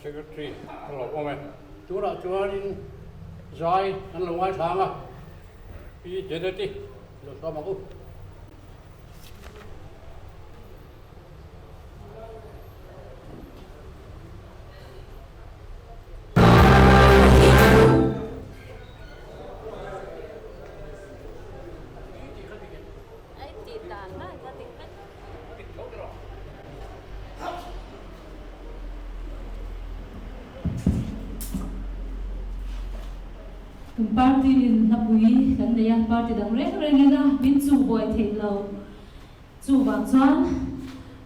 Secretary a lo awm e. Tunah chuanin zai kan lo ngaithla ang a, Pi Janet-i lo sawm ang u. Kan party in hlapui kan nei a, party dang reng rengin a min chuh buai theih lo. Chuvang chuan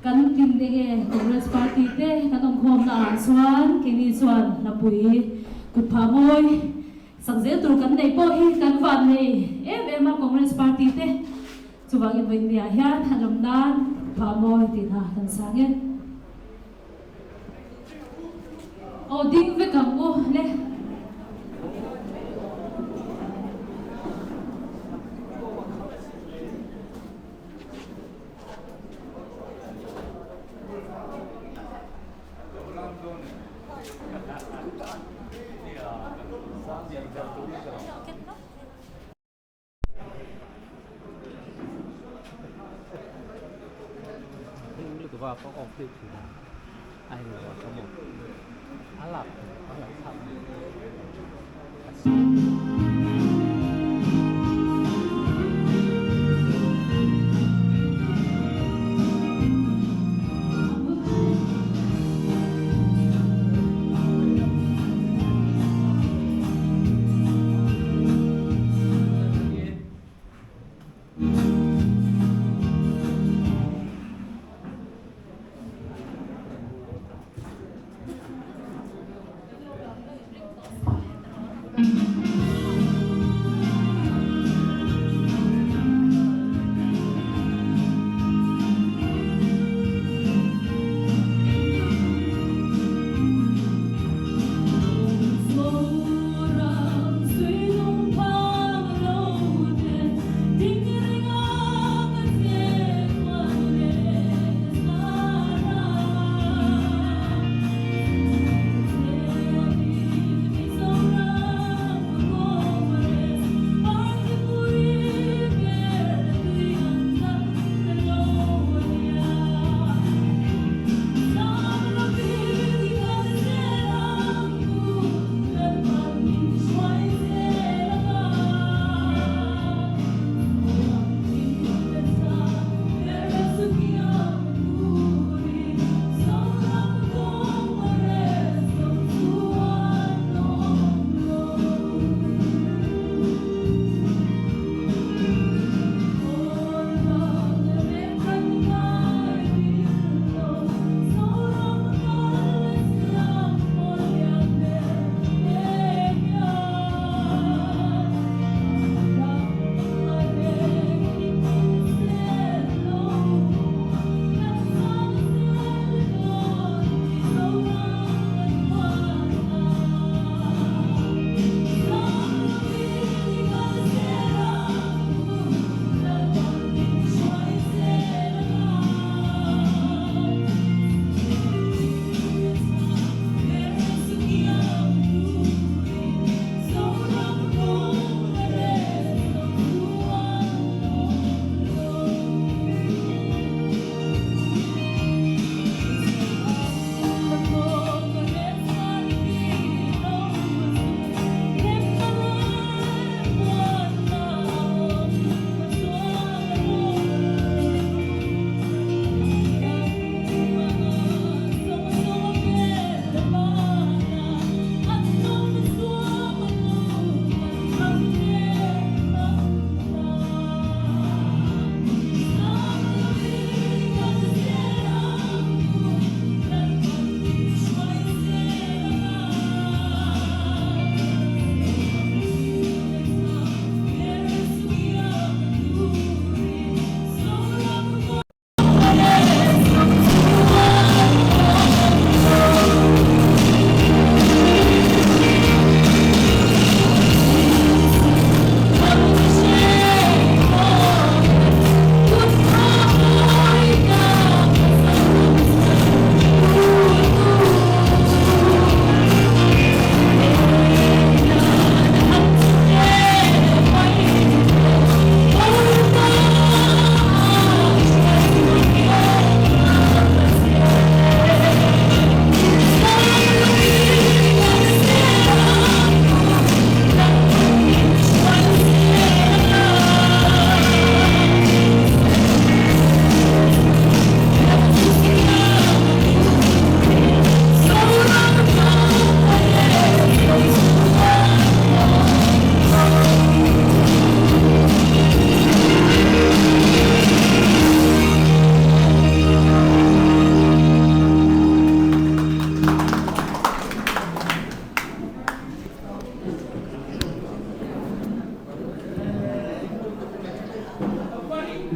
kan tin enge Congress party te kan awmkhawmna ah chuan keini chuan hlapui kut phah mawi sak zel tur kan neih pawh hi kan van nei em em a Congress party te. Chuvangin vawiin ah hian a lawm nan kut phah mawi tih hna kan sang e. Aw ding vek ang u le.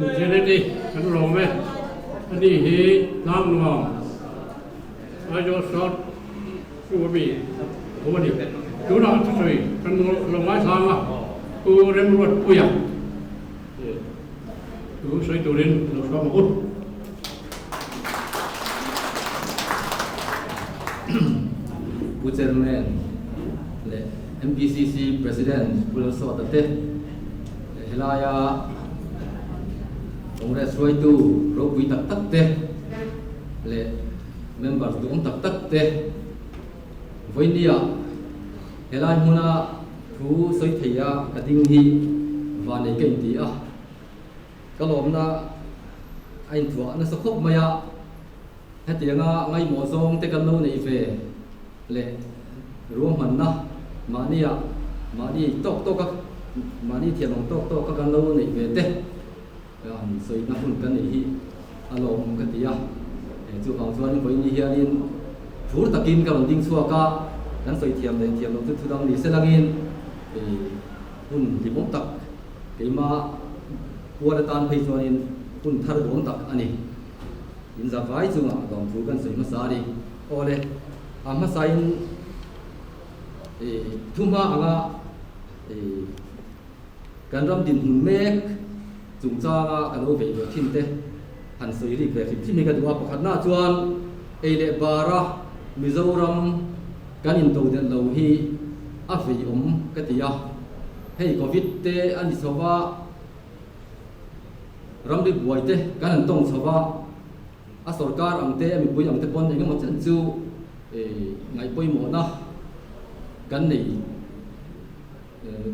Jeneti kan lawm e. Ani hi Tlangnuam Aizawl South chu a mi awm a ni. Tunah thusawi kan lo ngaithlang a, Pu Remruatpuia chu sawi turin lo hruam ang u. Pu Chairman leh MPCC President Pu Lalsawta te leh helaia Congress hruaitu ropui tak tak te leh members duhawm tak tak te vawinia helai hmuna thu sawi theia ka ding hi vanei ka inti a. Ka lawmna a inthuah nasa khawp mai a, hetianga ngaihmawh zawng te kan lo neih ve leh ruahmanna mahnia mahni tawk tawka mahni thiam ang tawk tawka kan lo neih ve te han sawina hun kan neih hi a lawmawm ka ti a. Chuvang chuan vawiin hianin phur takin ka rawn ding chhuak a, kan sawi thiam leh thiam loh chu thu dang ni se langin hun hlimawm tak Keimah pual atan phei chuanin hun thar duam tak a ni. In za vai chungah lawmthu kan sawi hmasa a ni. Aw le, a hmasain thu hma anga kan ram dinhmun mek chungchanga ka lo vei ve thin te han sawi rik ve hrim hrim hi ka duh a. Pakhatnaah chuan ei leh bara Mizoram kan intodelh lo hi a veiawm ka ti a. Hei Covid te a ni chho va, ramri buai te kan han tawng chho va, a sorkar ang te, a mipui ang te pawn eng emaw chen chu ngaihpawimawhna kan nei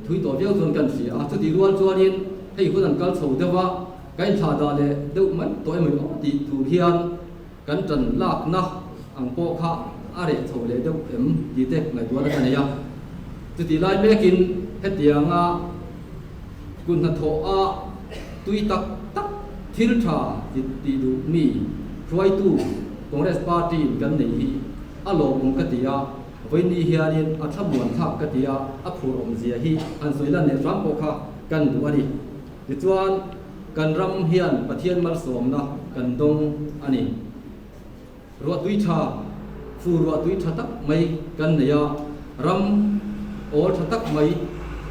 thui tawh viau chuan kan hria a. Chutih rual chuanin hei hun an kal chho deuh a, kan inthlah dah leh deuh mai tawh emaw aw tih tur hian kan tan lakna ang pawh kha a reh chho leh deuh em tih te ngaihtuahna ka nei a. Chutih lai mekin hetianga kut hnathawh a tui tak tak thil tha ti tih duh mi hruaitu Congress Party in kan nei hi a lawmawm ka ti a, vawiini hianin a thlamuan thlak ka ti a, a phur awmzia hi han sawi lan leh hram pawh kha kan duh a ni. Tichuan, kan ram hian Pathian malsawmna kan dawng a ni. Ruahtui tha, fu ruahtui tha tak mai kan nei a, ram awl tha tak mai,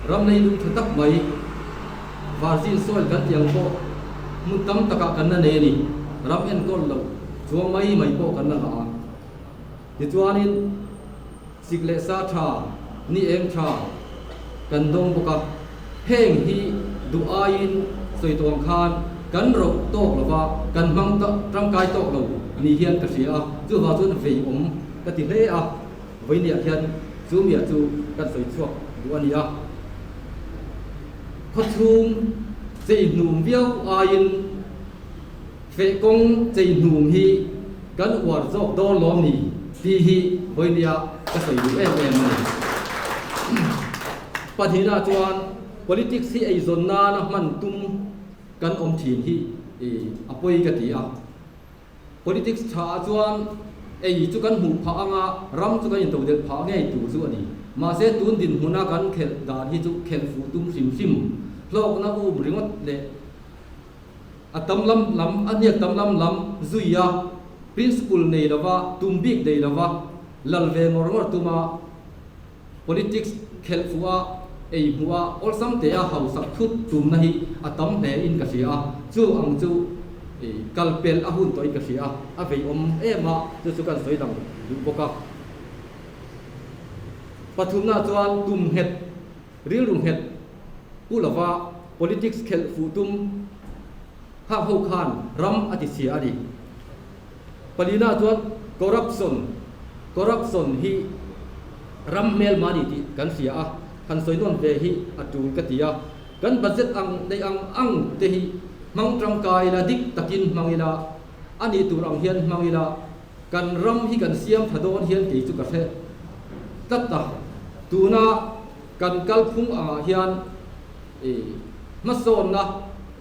ram leilung tha tak mai, virgin soil kan tih ang pawh hmun tam takah kan la nei a ni. Ram enkawl loh chuang mai mai pawh kan la ngah a. Tichuanin, Sik leh sa tha, ni eng tha kan dawng bawk a, heng hi duh aiin sawi tawh ang khan kan roh tawk lo va, kan hmang tangkai tawk lo ni hian ka hria a, chuvang chuan vei awm ka ti hle a, vawinia hian chu mia chu kan sawi chhuak duh a ni a. Khawchhung chei hnum viau aiin Feh kawng chei hnum hi kan uar zawk dawn lawm ni tih hi vawinia ka sawi duh em em a ni. Pahnihna chuan politics hi eizawn nana hman tum kan awm thin hi a pawi ka ti a. Politics tha ah chuan ei chu kan hmuh phah anga ram chu kan intodelh phah ngei tur chu a ni. Mahse tun dinhmuna kan khelh dan hi chu khelh fuh tum hrim hrim hlawkna um ringawt leh A tam lam lam, a hniak tam lam lam zui a, principle nei lova, tum bik nei lova, lal ve ngawr ngawr tuma politics khelh fuh a, ei hmuh a, awlsam te a hausak thut tumna hi a tam hle in ka hria a, chu ang chu kal pel a hun tawh in ka hria a, a veiawm em a, chu chu kan sawi lang duh bawk a. Pathumna chuan tum nghet. Rilru nghet pu lova politics khelh fuh tum hak ho khan ram a ti chhia a ni. Palina chuan corruption, corruption hi ram hmelma a ni tih kan hria a, han sawi nawn ve hi a tul ka ti a. Kan budget ang neih ang ang te hi hmang tangkai ila, dik takin hmang ila, a nih tur ang hian hmang ila, kan ram hi kan siam tha dawn hian kei chu ka hre tlat a. Tuna kan kalphung angah hian hmasawnna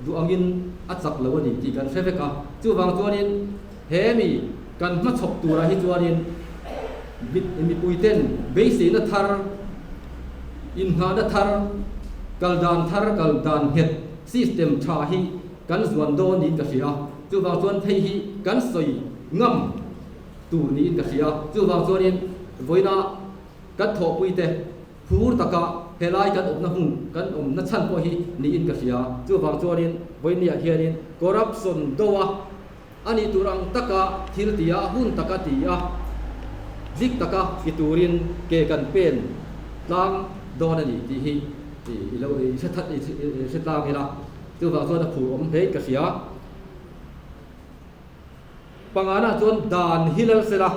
duh angin a chak lo a ni tih kan hre vek a. Chuvang chuanin he mi kan hmachhawp turah hi chuanin mipuiten beiseina thar, inngahna thar, kal dan thar, kal dan nghet, system tha hi, kan zuan dawn niin ka hria. Chuvang chuan hei hi kan sawi ngam tur niin ka hria. Chuvang chuanin vawiina kan thawhpuite phur taka helai kan awmna hmun kan awmna chhan pawh hi niin ka hria. Chuvang chuanin vawiiniah hianin corruption do a a nih tur ang taka thil ti a, hun taka ti a, zik taka ti turin ke kan pen tlang dawn a ni tih hi i lo i hre that i hre tlang ila, chuvang chuan a phur awm hlein ka hria. Pangana chuan dan hi lal sela,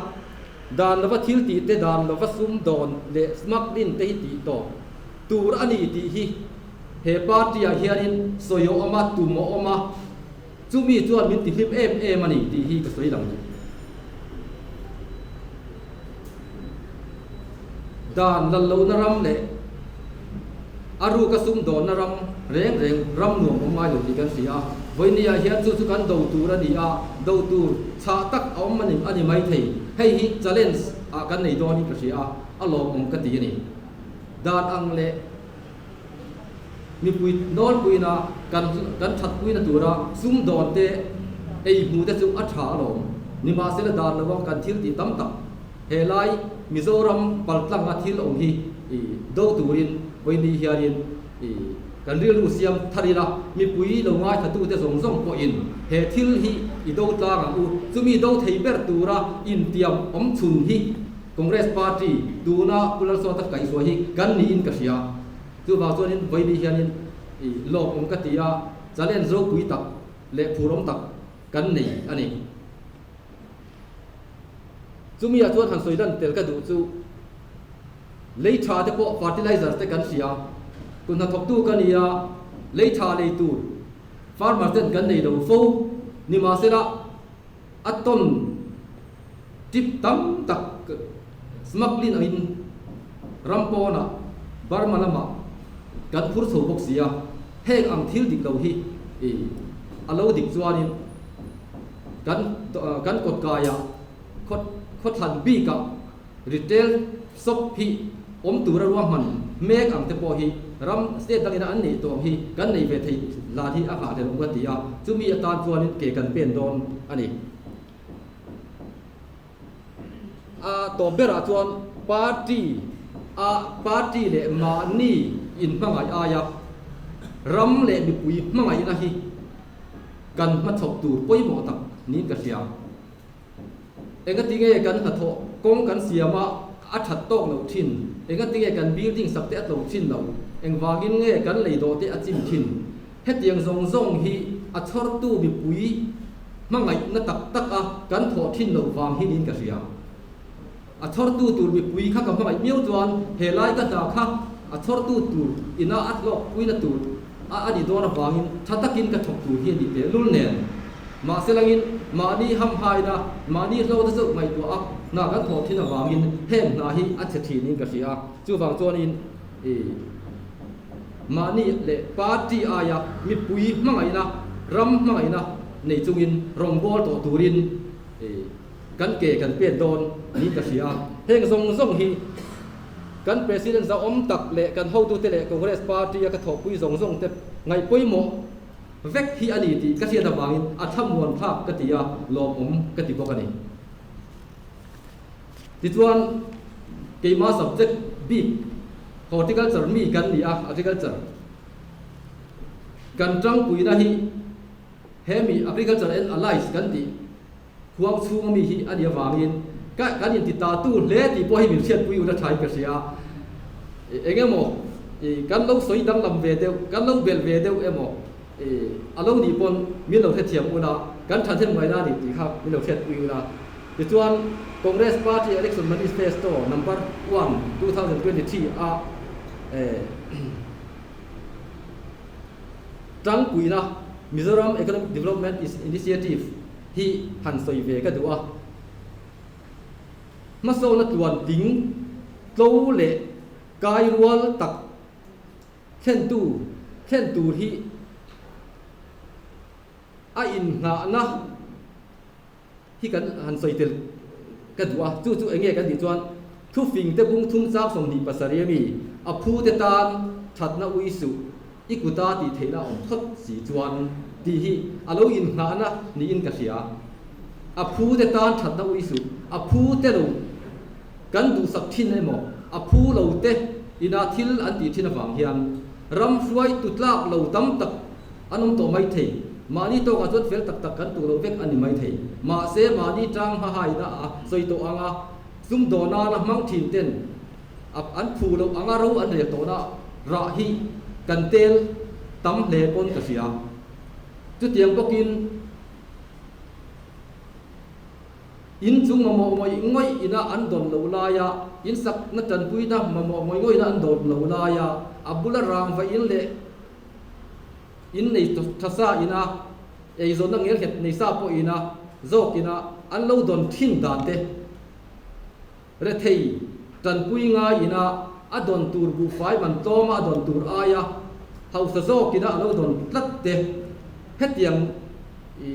dan lova thil tih te, dan lova sum dawn leh smuggling te hi tih tawp tur a ni tih hi he party ah hianin sawi a awm a, tum a awm a. Chumi chuan min tihlim em em a ni tih hi ka sawi lang duh. Dan lal lohna ram leh a ruka sumdawnna ram reng reng ram nuam awm ngai lo tih kan hria a. Vawinia hian chu chu kan do tur a ni a, do tur chhah tak a awm a ni maithei. Hei hi challenge ah kan nei dawnin ka hria a, a lawmawm ka ti a ni. Dan ang leh. Mipui nawlpuina kan kan thatpuina tura sumdawn te ei hmu te chu a tha alawm. Nimahsela dan lo a kan thil tih tam tak helai Mizoram paltlanga thil awm hi i do turin vawiini hianin i kan rilru siam thar ila, mipui lo ngaithlatute zawng zawng pawhin he thil hi i do tlang ang u. Chumi do thei ber tura intiam awm chhun hi Congress Party tuna Pu Lalsawta kaihhruai hi kan niin ka hria. Chuvang chuanin vawiini hianin i lawmawm ka ti a, challenge ropui tak leh phurawm tak kan nei a ni. Chumi ah chuan han sawi lan tel ka duh chu lei tha te pawh fertilizers te kan hria. Kut hnathawktu ka ni a, lei tha lei tur farmer ten kan nei lo fo. Nimahsela a tawn tip tam tak smuggling angin ram pawnah Burma lamah kan phur chho bawk si a, heng ang thil dik lo hi a lo dik chuanin kan kan kawtkaiah khaw khawthlan bikah retail shop hi awm tura ruahman mek ang te pawh hi ram state dangina an neih tawh ang hi kan nei ve thei lan hi a nghahhlelh awm ka ti a, chumi atan chuanin ke kan pen dawn a ni. A tawp berah chuan party a party leh mahni inhmangaih aia ram leh mipui hmangaihna hi kan hmachhawp tur pawimawh tak niin ka hria. Engatinge kan hnathawh kawng kan siam a a that tawk loh thin? Engatinge kan building sak te a tlo thin lo? Engvangin nge kan lei dawh te a chim thin? Hetiang zawng zawng hi a chhawrtu mipui hmangaihna tak tak a kan thawh thin loh vang hi niin ka hria. A chhawrtu tur mipui kha ka hmangaih miau chuan he lai ka hna kha a chhawrtu tur ina a hlawkpuina tur a a ni dawn avangin tha takin ka thawk tur hi a nih tehlul nen. Mahse langin mahni hamhaina, mahni hlawhna zauh ngaihtuah a hna kan thawh thin avangin heng hna hi a chhe thinin ka hria. Chuvang chuanin i mahni leh party aia mipui hmangaihna, ram hmangaihna nei chungin rawngbâwl tawh turin i kan ke kan pet dawn niin ka hria a. Heng zawng zawng hi kan President zahawm tak leh kan hotute leh Congress Party a ka thawhpui zawng zawng te ngaih pawimawh vek hi a ni tih ka hriat avangin a thlamuan thlak ka ti a, lawmawm ka ti bawk a ni. Tichuan, keimah subject bik Horticulture mi kan ni a, Agriculture kan tangpuina hi hemi Agriculture and Allies kan tih Khuang chhunga mi hi a nih avangin ka kan inti ta tu hle tih pawh hi min hriatpui ula thain ka hria. Eng emaw i kan lo sawi danglam ve deuh, kan lo belh ve deuh emaw i a lo nih pawn min lo hrethiam ula, kan thahnem ngaina a ni tih kha min lo hriatpui ula. Tichuan Congress Party Election Manifesto Number One, 2023 a tangpuina Mizoram Economic Development Initiative hi han sawi ve ka duh a, hmasawna tluan tling tlo leh kai rual tak thlentu thlen tur hi a inngahna hi kan han sawi tel ka duh a, chu chu eng nge kan tih chuan thufing te bung thum chang 27 ami a phu te tan thatna ui suh. I kuta tih theihna awm phawt si chuan tih hi a lo inngahna niin ka hria. A phu te tan thatna ui suh, a phu te lo kan duhsak thin emaw, a phu lo te ina thil an tih thin avang hian ram hruaitu tlak lo tam tak an awm tawh mai thei. Mahni tawkah chuan fel tak tak kan tuh lo vek a ni mai thei. Mahse mahni tang hmahaina a sawi tawh anga sum dawhnana hmang thin ten A an phu loh anga ro an rel tawhna rah hi kan tel tam hle pawn ka hria. Chutiang bawkin in chung mamawh ngawih ngawih ina an dawn loh laia, in sakna tanpuina mamawh ngawih ngawih ina an dawn loh laia, a bula rangva in leh in nei tha sa ina, eizawnna ngelnghet nei sa pawh ina zawk ina an lo dawn thin dan te, Rethei tanpui ngai ina a dawn tur buhfai man tlawma a dawn tur aia hausa zawk ina a lo dawn tlat te hetiang i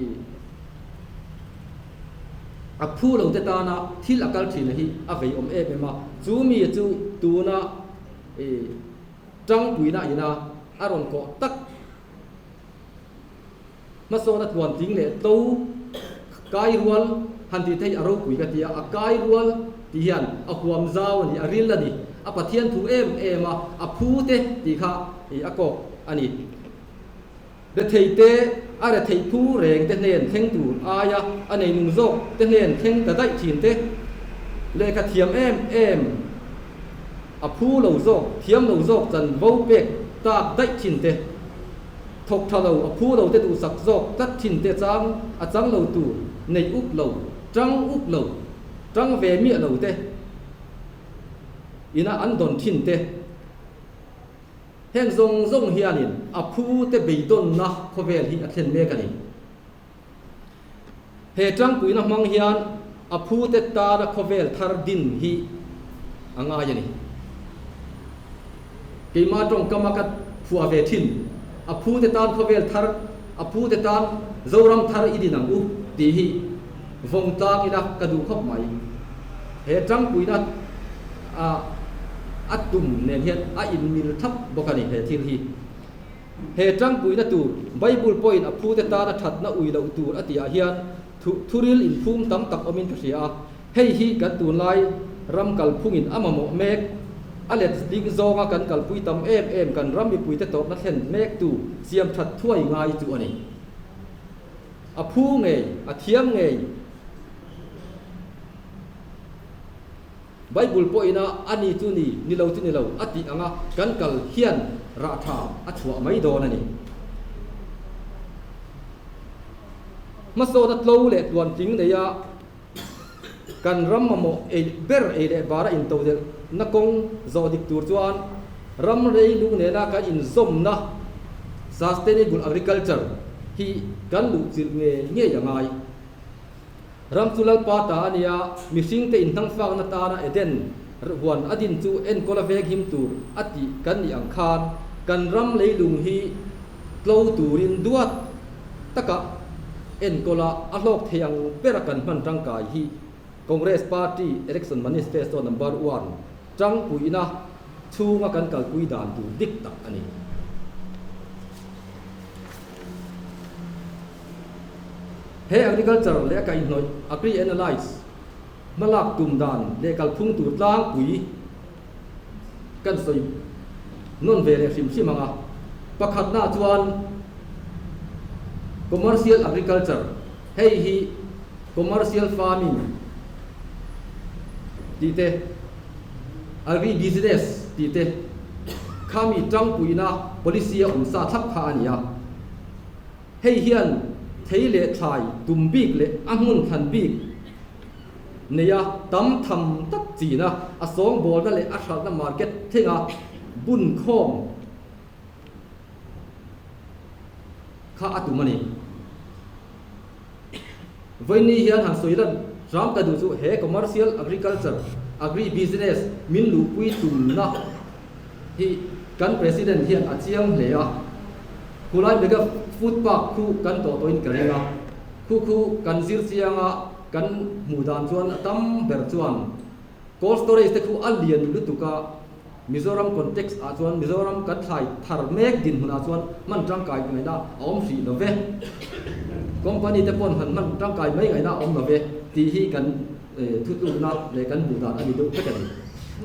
a phu lo te tana thil a kal thin a hi a vei awm em em a, chu mi chu tuna i tangpuina ina a rawn kawh tak Hmasawn a tluan tling leh tlo kai rual han tih theih a ropui ka ti a, a kai rual tih hian a huam zau a ni, a ril a ni, a Pathian thu em em a, a phu te tih kha i a kawk a ni. Rethei te, a retheih phu reng te hnen thleng tur aia a neinung zawk te hnen thleng ta daih thin te, lehkha thiam em em a phu lo zawk, thiam lo zawk chanvo pek tak daih thin te. Thawk tha lo, a phu lo te duhsak zawk tlat thin te chang a chang lo tur, nei up lo, tang up lo, tang ve miah lo te ina an dawn thin te. Heng zawng zawng hianin a phu te beidawnna khawvel hi a thlen mek a ni. He tangpuina hmang hian a phu te tana khawvel thar din hi a ngai a ni. Keimah tawngkama ka phuah ve thin, a phu te tan khawvel thar, a phu te tan Zoram thar i din ang u tih hi vawng tlang ila ka duh khawp mai. He tangpuina a a tum nen hian a inmil thlap bawk a ni he thil hi. He tangpuina tur Bible pawhin a phute tana thatna ui loh tur a tihah hian thuril inphum tam tak awmin ka hria a, hei hi kan tunlai ram kalphungin a mamawh mek, a let ding zawnga kan kalpui tam em em kan ram mipuite tawrhna thlen mektu siam that thuai ngai chu a ni. A phu ngei, a thiam ngei. Bible pawhin a a ni chu ni, ni lo chu ni lo a tih anga kan kal hian rah tha a chhuah mai dawn a ni. Hmasawna tlo leh tluantling neia kan ram mamawh ei ber ei leh bara intodelhna kawng zawh dik tur chuan ram reilung nena kan inzawmna sustainable agriculture hi kan luhchilh ngei ngei a ngai. Ram chu Lalpa ta a nia, mihringte inhnangfakna tana Eden huan a din chu enkawl a veng him tur a tih kan nih ang khan kan ram leilung hi tlo turin duat taka enkawl a a hlawk thei ang bera kan hman tangkai hi Congress Party Election Manifesto Number One tangpuina chhunga kan kalpui dan tur dik tak a ni. He agriculture leh a kaihhnawih, agri-analyse, hmalak tum dan leh kalphung tur tlangpui kan sawi nawn ve leh hrim hrim ang a. Pakhatnaah chuan commercial agriculture, hei hi commercial farming tih te, agri-business tih te khami tangpuina policy a awm sa thlap kha a ni a. Hei hian thei leh thlai tum bik leh a hmun thlan bik neia tam tham tak china a sawngbawlna leh a hralhna market thlenga bun khawm kha a tum a ni. Vawiini hian han sawi lan hram ka duh chu he commercial agriculture, agri business min luhpui tumna hi kan President hian a chiang hle a, khulai mega food park khu kan tawh tawhin ka ring a, khu khu kan zir chiang a, kan hmuh dan chuan a tam ber chuan cold storage te khu a lian lutuk a. Mizoram context ah chuan Mizoram kan thlai thar mek dinhmun ah chuan hman tangkai ngaihna a awm hrih lo ve. Company te pawn han hman tangkai mai ngaihna a awm lo ve tih hi kan thutlukna leh kan hmuh dan a ni deuh vek a ni.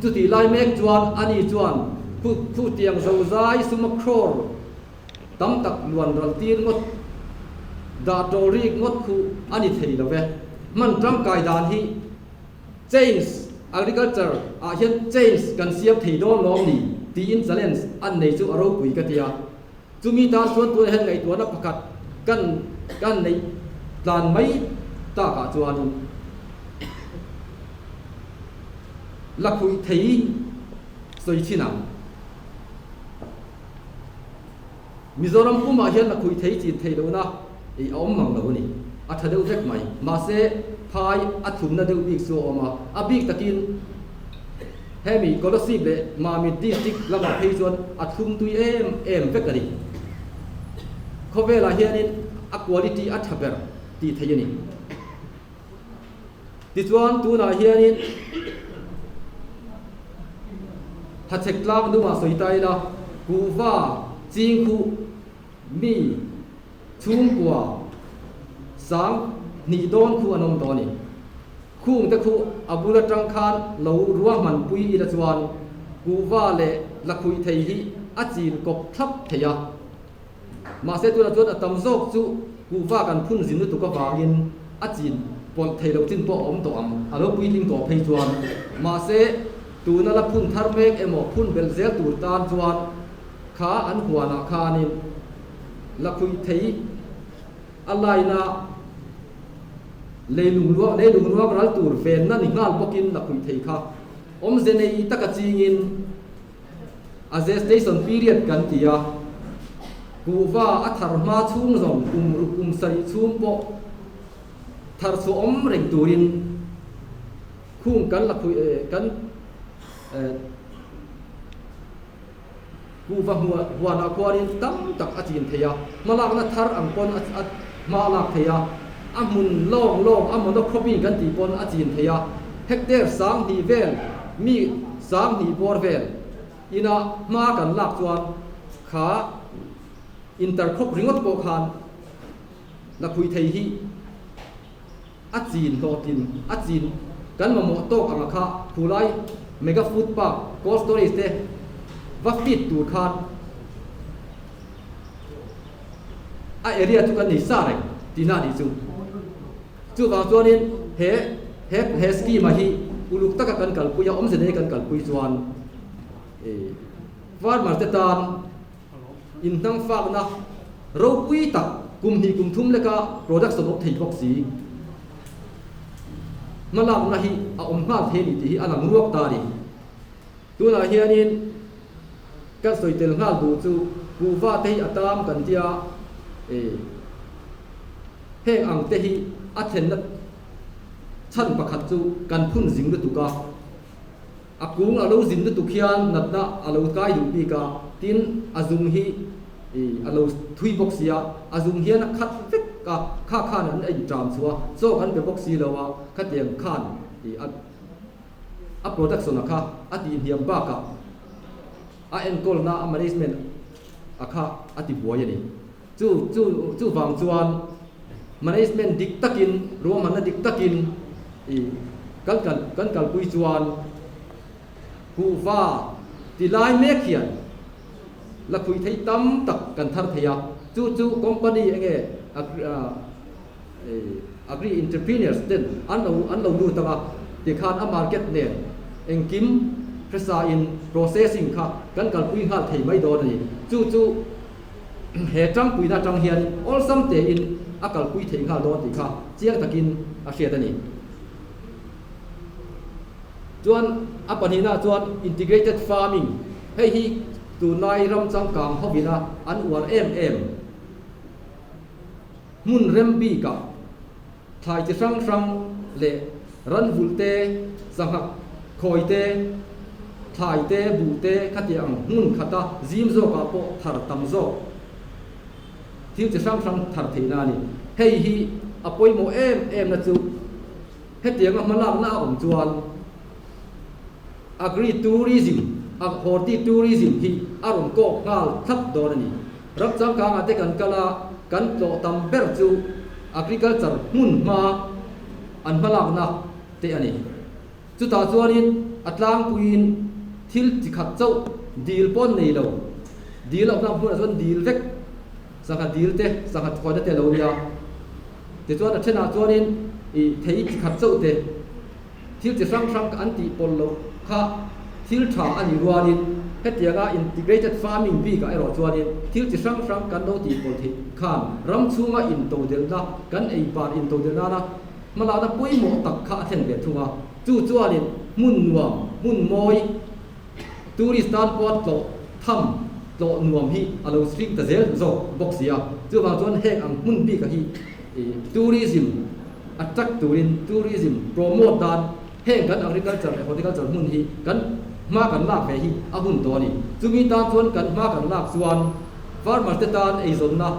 Chutih lai mek chuan ani chuan khu khutiang zozai suma crore tam tak luan ral tir ngawt dah tawh rik ngawt khu a ni thei lo ve. Hman tangkai dan hi Change Agriculture ah hian change kan siam thei dawn lawm ni tiin challenge an nei chu a ropui ka ti a. Chumi tan chuan tunah hian ngaihtuahna pakhat kan kan neih tlan mai takah chuanin la khuih thei sawi thin ang. Mizoram pumah hian la khuih thei chin theih lohna ih a awm mang lo a ni. A tha deuh vek mai. Mahse, phai a thumna deuh bik chu a awm a. A bik takin hemi Kolasib leh Mamit District lamah phei chuan a thlum tui em em vek a ni. Khawvelah hianin a quality a tha ber tih theih a ni. Tichuan tunah hianin Hachhek tlang dumah sawi ta ila, kuhva chingkhuh mi chhungkua sang hnih dawn khu an awm tawh a ni. Khung te khu a bul atang khan lo ruahmanpui ila chuan kuhva leh lakhuih thei hi a chin kawp thlap thei a. Mahse tunah chuan a tam zawk chu kuhva kan phun zin lutuk avangin a chin pawlh thei loh chin pawh a awm tawh ang, a lo puitling tawh phei chuan. Mahse tuna la phun thar mek emaw phun belh zel tur tan chuan kha an huanah khanin la khuih thei a laina leilung luak leilung ruak ral tur venna ni nghal bawkin la khuih thei kha awmze nei taka chingin A gestation period kan ti a, kuhva a thar hma chhung zawng kum ruk kum sarih chhung pawh thar chhuah awm reng turin khung kan la khuih kan kuhva huanah khuanin tam tak a chin thei a, hmalakna thar ang pawn a hma a lak thei a, a hmun lawng lawng a monocropping kan tih pawn a chin thei a, hectare 2000 vel mi 2000 bawr vel ina hma kan lak chuan kha intercrop ringawt pawh khan la khuih thei hi a chin hlawhtlin a chin kan mamawh tawk anga kha khulai mega food park cold storage te va fit tur khan a area chu kan nei sa reng tihna a nih chu. Chuvang chuanin he he he scheme ah hi uluk taka kan kalpui a, awmze nei kan kalpui chuan farmer te tan inhnang fakna ropui tak kum hnih kum thum leka production awm thei bawk si hmalakna hi a awm nghal thei a ni tih hi a lang ruak ta a ni. Tunah hianin kan sawi tel nghal duh chu kuhva te hi a tam kan tia e heng ang te hi a thlenna chhan pakhat chu kan phun zing lutuk a, a kung a lo zin lutuk hian natna a lo kai duh bik a, tin a zung hi e a lo thui bawk si a, a zung hian a khat vek a, kha khan an inṭam chhuah a, chaw kan pe bawk si lo a, khatiang khan e a. A production a kha a tih hniam bakah a enkawlna a management a kha a ti buai a ni. Chu chu chuvang chuan management dik takin ruahmanna dik takin i kan kal kan kalpui chuan kuhva ti lai mek hian la khuih theih tam tak kan thar thei a. Chu chu company enge Agri entrepreneurs ten an lo an lo lut ang a, tikhan a market nen engkim hresa in processing kha kan kalpui nghal thei mai dawn a ni. Chu chu he tangpuina atang hian awlsam tein a kalpui thei nghal dawn tih kha chiang takin a hriat a ni. Chuan a pahnihna chuan integrated farming, hei hi tunlai ram changkang hovina an uar em em. Hmun rem bikah thlai chi hrang hrang leh ran vulh te, sangha khawi te, thlai te, buh te khatiang ang hmun khata zim zawkah pawh thar tam zawk thil chi hrang hrang thar theihna a ni. Hei hi a pawimawh em em na chu hetianga hmalakna a awm chuan agri-tourism. a horti tourism hi a rawn kawk nghal thlap dawn a ni. Ram changkangah te kan kal a, kan tlawh tam ber chu agriculture hmun hma an hmalakna te a ni. Chutah chuanin a tlangpuiin thil chi khat chauh dil pawh an nei lo. Dil a awmna hmunah chuan dil vek, sangha dil te, sangha khuaina te a lo nia. Tichuan a thenah chuanin ih thei chi khat chauh te, thil chi hrang hrang an tih pawlh loh kha thil tha a nih rualin hetianga integrated farming bikah erawh chuanin thil chi hrang hrang kan lo tih pawlh theih khan ram chhunga intodelhna kan ei bar intodelh nana hmalakna pawimawh tak kha a thlen ve thung a, chu chuanin hmun nuam, hmun mawi, tourist tan pawha tlawh tham, tlawh nuam hi a lo hring ta zel zawk bawk si a, chuvang chuan heng ang hmun bika hi tourism attract turin tourism promote dan heng kan agriculture leh horticulture hmun hi kan hma kan lak ve hi a hun tawh a ni. Chumi tan chuan kan hma kan lak chuan farmers te tan eizawnna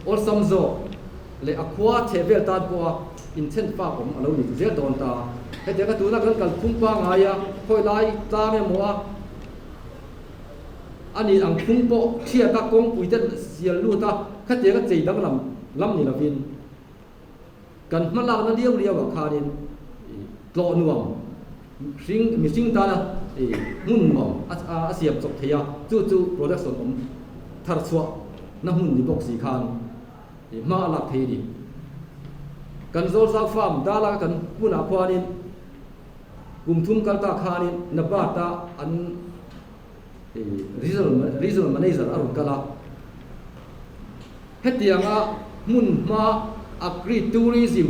awlsam zawk leh a khua chheh vel tan pawha inthen fak awm a lo ni zel dawn ta. Hetianga tuna kan kal phung pangngai a, khawi lai tlang emaw a a nih ang phung pawh thiat a kawngpui te sial lut a, khatianga chei danglam lam ni lovin kan hma lakna liau liau ah khanin tlawh nuam hring mihring tana hmun nuam a siam chawp thei a, chu chu production awm thar chhuah na hmun ni bawk si khan. Hma a lak thei a ni. Kan Zawlzau Farm dala kan hmunah khuanin kum thum kal ta khanin Nabata an Regional Manager a rawn kal a. Hetianga hmun hma Agri Tourism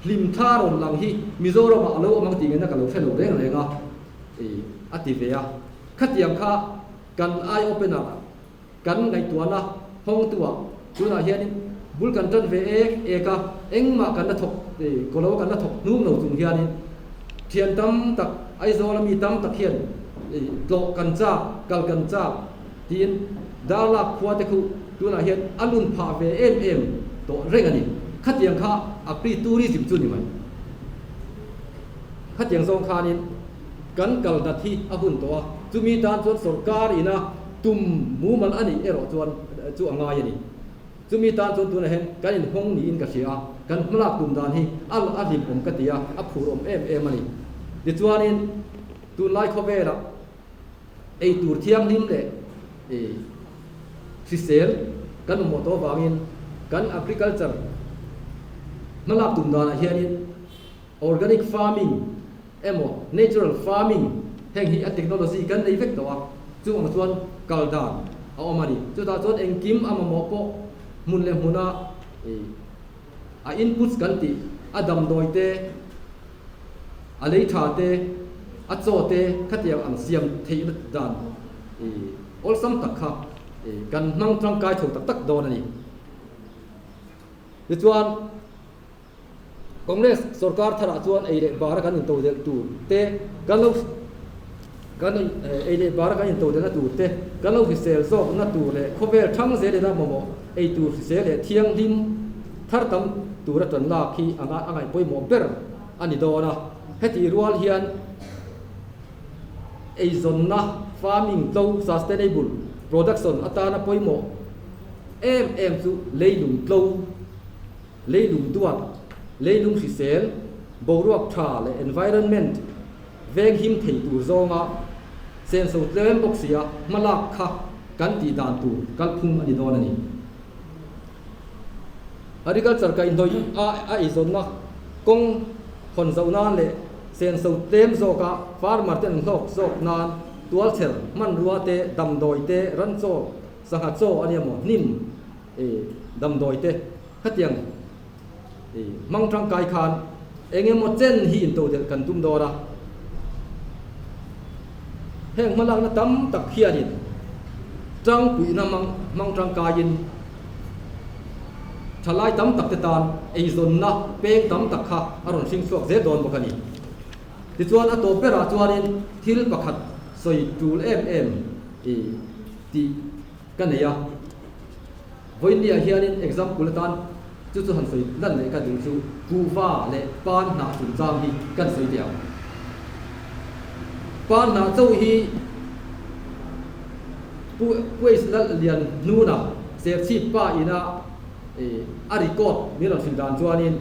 hlim thla rawn lang hi Mizoramah a lo awm ang tih ngaihna ka lo hre lo reng reng a, a ti ve a. Khatiang kha kan eye opener Kan ngaihtuahna hawngtuah tunah hianin bul kan tan ve ek ek a, engmah kan la thawk kawlo kan la thawk hnum lo chung hianin thian tam tak Aizawla mi tam tak hian tlawh kan chak, kal kan chak tiin Darlak khua te khu tunah hian a lun phah ve em em tawh reng a ni. Khatiang kha a pre tourism chu ni mai. Khatiang zawng khanin kan kal dat hi a hun tawh a, chumi tan chuan sorkar ina Tum mumal a nih erawh chuan chu a ngai a ni. Chumi tan chuan tunah hian kan inhawng niin ka hria a, kan hmalak tum dan hi a a hlimawm ka ti a, a phur awm em em a ni. Tichuanin tunlai khawvelah ei tur thianghlim leh hrisel kan mamawh tawh avangin kan agriculture hmalak tum danah hianin organic farming emaw natural farming heng hi a technology kan nei vek tawh a, chung ang chuan kal dan a awm a ni. Chutah chuan engkim a mamawh pawh hmun leh hmuna ih a inputs kan tih a damdawi te, a lei tha te, a chaw te khatiang ang siam theihna dan ih awlsam tak kha ih kan hmang tangkai tho tak tak dawn a ni. Tichuan. Congress sorkar tharah chuan ei leh bara kan intodelh tur te, kan lo kan ei leh bara kan intodelhna tur te, kan lo hrisel zawkna tur leh khawvel thang zel ina mamawh ei tur hrisel leh thianghlim thar tam tura tan lak hi a ngaih pawimawh ber a ni dawn a. Hetih rual hian eizawnna, farming, tlo, sustainable production, atana pawimawh em em chu leilung tlo, Leilung duat, leilung hrisel, boruak tha leh environment veng him thei tur zawnga senso tlem bawk sia hmalak kha kan tih dan tur kalphung a ni dawn a ni. Agriculture kaihhnawih a a eizawnna kawng hawn zoh nan leh senso tlem zawka farmer ten an hlawk zawk nan tualchher hmanrua te, damdawi te, ranchaw, sangha chaw a nia maw, hnim, damdawi te khatiang hmang tangkai khan eng emaw chen hi intodelh kan tum dawn a, heng hmalakna tam tak hianin tangpuihna hmang tangkaiin thalai tam tak te tan eizawnna peng tam tak kha a rawn hring chhuak zel dawn bawk a ni. Tichuan a tawp berah chuanin thil pakhat sawi tul em em tih ka nei a. Vawiinniah hianin example atan chu chu han sawi lan leh ka duh chu kuhva leh pan hnah chungchang hi kan sawi teh ang. Pan hnah chauh hi Pu Quays Lal Lian Hnuna Serchhip pa ina a record min rawn hrilh dan chuanin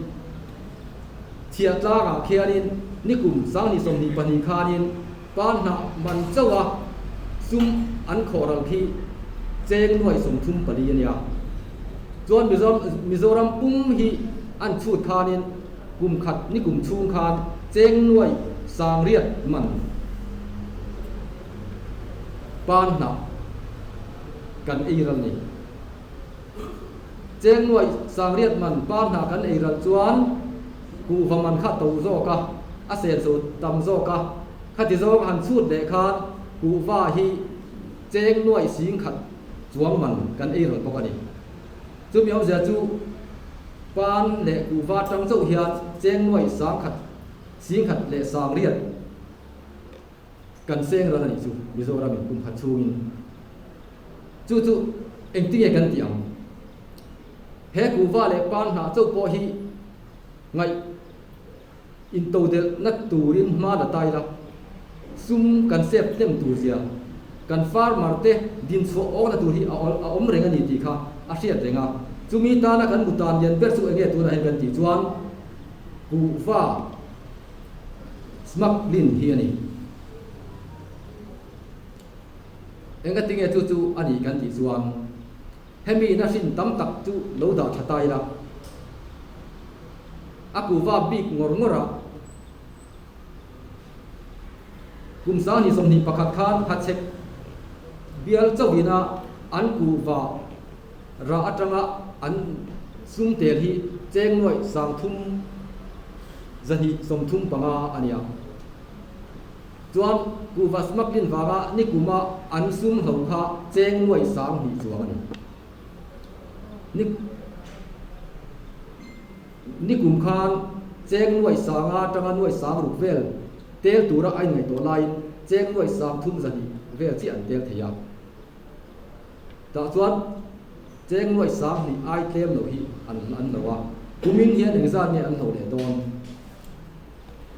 Chhiahtlangah khianin nikum 2022 khanin pa hnah man chauh a sum an khawhral khi cheng nuai 34 a nia. Chuan Mizoram pum hi an chhut khanin kum khat nikum chhung khan cheng nuai 800 man pan hnah kan ei ral ni. Cheng nuai 800 man pan hnah kan ei ral chuan kuhva man kha to zawk a, a senso tam zawk a, khati zawng han chhut leh khan kuhva hi cheng nuai 10,000 chuang man kan ei ral bawk a ni. Chumi awmzia chu pan leh kuhva tang chauh hian cheng nuai 1,000, 10,000 leh 800 kan seng ral a nih chu Mizoram in kum khat chhungin. Chu chu engtinge kan tih ang? He kuhva leh pan hnah chauh pawh hi ngaih intodelhna turin hma la ta ila, sum kan sep hnem tur zia, kan farmer te dinchhuah awkna tur hi a awm reng a ni tih kha a hriat reng a. Chumi tana kan mutan lian ber chu enge tunah hian kan tih chuan kuhva smuggling hi a ni. Engatinge chu chu a nih kan tih chuan hemi ina hrin tam tak chu lo dah tha ta ila, a kuhva bik ngawr ngawr a, kum 2021 khan hachhek bial chauhina an kuhva rah atanga an sum tel hi cheng nuaih 3,235 a ni a. Chuan kuhva smuggling vanga nikuma an sum hlo kha cheng nuaih 2,000 chuang a ni. Ni nikum khan cheng nuaih 500 atanga nuaih 600 vel tel tura a inngaihtuah laiin cheng nuaih 3,200 vel chiah an tel thei a. Tah chuan cheng nuaih 2,000 ai tlem loh hi an an hlo a, kumin hian engzat nge an hlo leh dawn?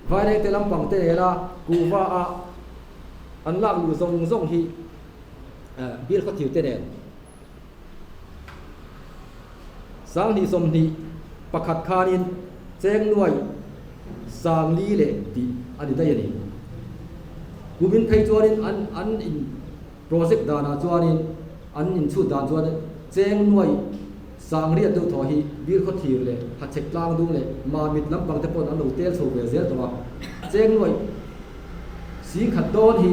Vairengte lampang te nena kuhva a an lak luh zawng zawng hi bil khaw thir te nen 2021 khanin cheng nuai 4,000 leh tih a ni daih a ni. Kumin phei chuanin an an in Project danah chuanin an inchhut dan chuan cheng nuai 800 deuh thaw hi bir khaw thir leh hachhek tlang dung leh mamit lampang te pawn an lo tel chho ve zel tawh a, cheng nuai 10,000 dawn hi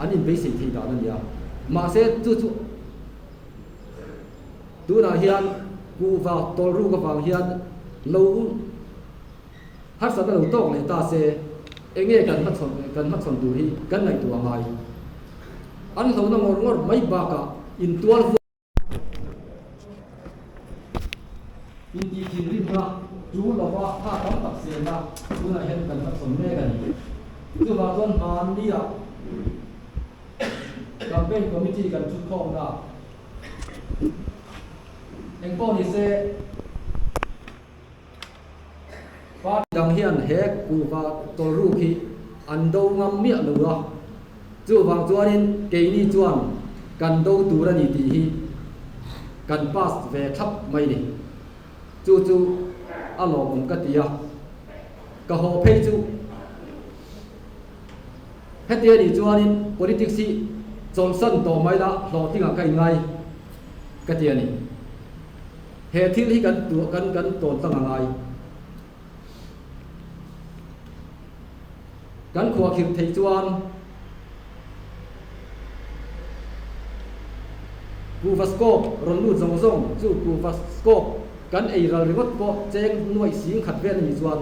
an inbeisei thei dan a ni a. Mahse chu chu tunah hian kuhva tawlruk avang hian lo Harsatna lo tawk leh ta se, enge kan hmachhawn kan hmachhawn tur hi kan ngaihtuah ngai. An hlauhna ngawr ngawr mai bakah intual huai. Intih thinrimna tul lova tha tam tak senna tunah hian kan hmachhawn mek a ni. Chuvang chuan hmannia campaign committee kan thutkhawmna engpawh ni se, Party dang hian he kuhva tawlruk hi an do ngam miah lo a, chuvang chuanin keini chuan kan do tur a ni tih hi kan pass ve thlap mai ni. Chu chu a lawmawm ka ti a, ka haw phei chu heti a nih chuanin politics hi chawlhsan tawh mai la hlawhtlingah ka inngai ka ti a ni. He thil hi kan tuah kan kan tawn tlang a ngai. Kan khuahkhirh theih chuan kuhva scope rawn lut zawng zawng chu kuhva scope kan ei ral ringawt pawh cheng nuaih 10,000 vel a nih chuan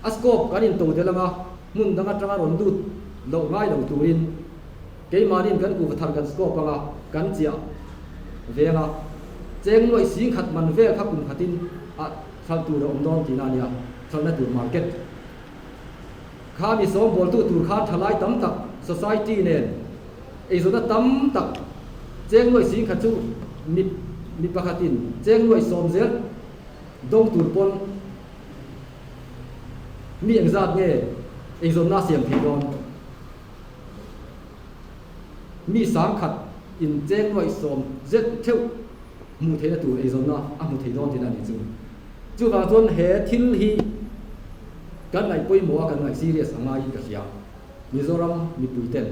a scope kan in to del anga hmun dang atanga rawn lut loh ngai lo turin Keimahniin kan kuhva thar kan scope anga kan chiah veng a, cheng nuaih 10,000 man vel kha kum khatin a thlal tur a awm dawn tihna a nia, thalna tur market kha mi sawm bawltu tur khan thalai tam tak society nen eizawnna tam tak cheng nuaih 10,000 chu mi mi pakhatin cheng nuaih 10 zel dawng tur pawn mi engzat nge eizawnna a siam thei dawn. Mi 10,000 in cheng nuaih sawm zet theuh hmuh theihna tur eizawnna a hmu thei dawn tihna a nih chu. Chuvang chuan he thil hi kan ngaih pawimawh a, kan ngaih serious a ngaiin ka hria. Mizoram mipui ten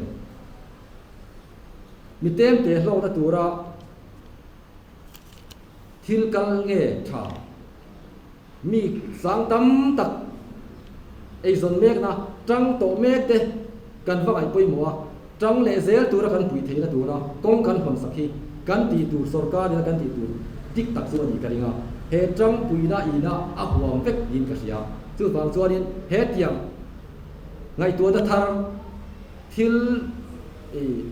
mi temte hlawkna tura thil kal nge tha? Mi sang tam tak eizawn mekna tang tawh mek te kan va ngaih pawimawh a, tang leh zel tura kan puih theihna tura kawng kan hawn sak hi kan tih tur sorkar ina kan tih tur dik tak chu a nih ka ring a, he tang puihna ina a huam vek niin ka hria. Chuvang chuanin he tiang ngaihtuahna thar thil ih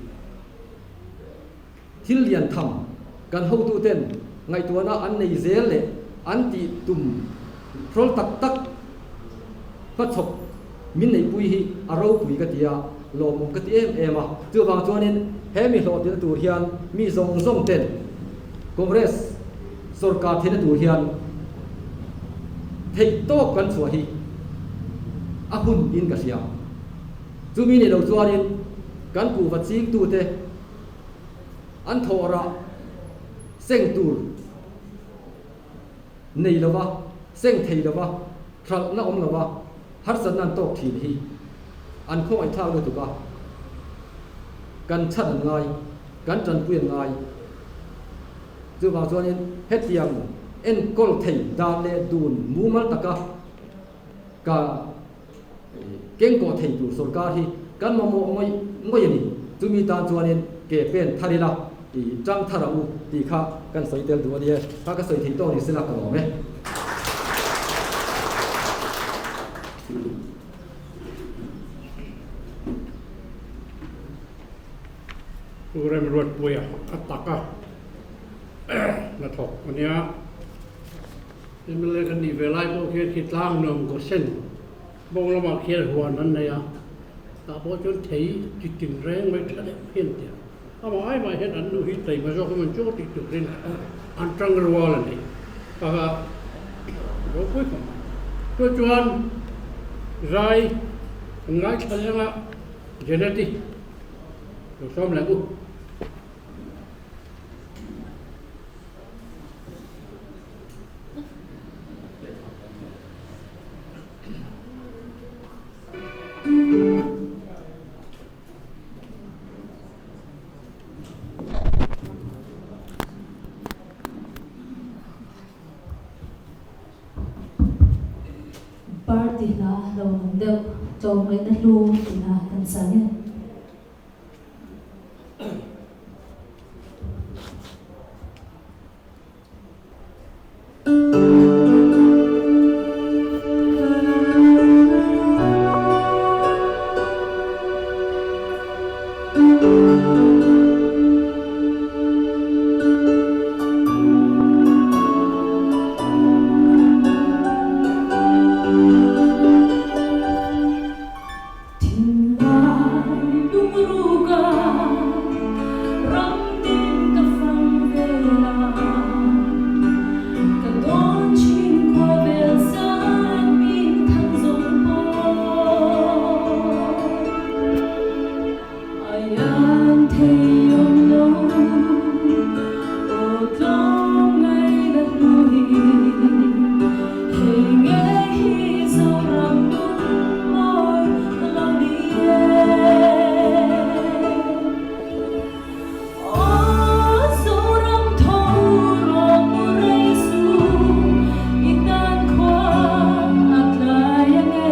Thil lian tham kan hotuten ngaihtuahna an nei zel leh an tih tum hrawl tak tak hmachhawp min neihpui hi a ropui ka ti a, lawmawm ka ti em em a. Chuvang chuanin he mi hlawhtlina tur hian mi zawng zawng ten Congress sorkar theihna tur hian theih tawk kan chhuah hi a hun in ka hria. Chumi nih loh chuanin kan kuhva chingtute An thawhrah seng tur nei lova, seng thei lova, hralhna awm lova harsatna an tawk thin hi an khawngaihthlak lutuk a, kan chhan an ngai, kan tanpui an ngai. Chuvang chuanin hetiang enkawl thei dan leh dun mumal taka ka Kengkawh thei tur sorkar hi kan mamawh ngawih ngawih a ni. Chumi tan chuanin ke pen thar ila i tang thar ang u tih kha kan sawi tel duh a ni e. Kha ka sawi thei tawk ni sela ka lawm e. Pu Remruatpuia a tak a hnathawk a nia. Mla kan nih ve lai pawh khian khi tlang nuam kaw sen bawng lamah khian huan an nei a, tah pawh chuan thei chi tin reng mai tha deuh hian tia amah ai mah hian an nu hi taima zawk emaw chu tih turin an tang rual a ni a ropui khawp mai. Chu chuan zai an ngaithla leng a Jeanette-i lo sawm leh u. Party hla lo awm deuh tlawmngaihna hlu tihna kan sa nge. Thinlai lungruka ram tin ka fang vel a, ka dawn chin khua vel zan min thang zawng pawh a iang thei awm lo, aw tlawm ngaina hlui hei ngei hi Zoram nun mawi lo ni e. Aw Zoram tho rawh mu rei su, i tan khua a tlai ang e,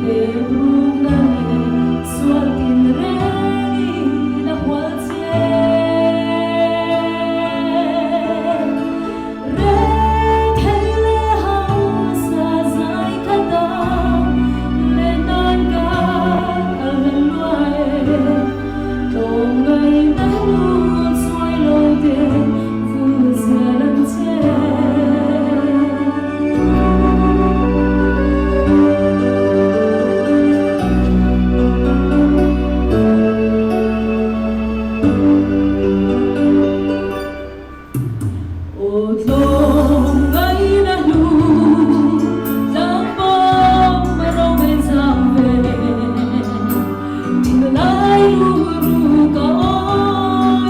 hlep rukna leh sual tin reng i la hual che. Rethei leh hausa zai kha tan leh nan ka kal hlen luai e. Tlawmngaihna lut suai lo te vul zial an che. Aw tlawm ngaina hlu tlang bawm a ro mai zam ve thinlai lu ru ka awm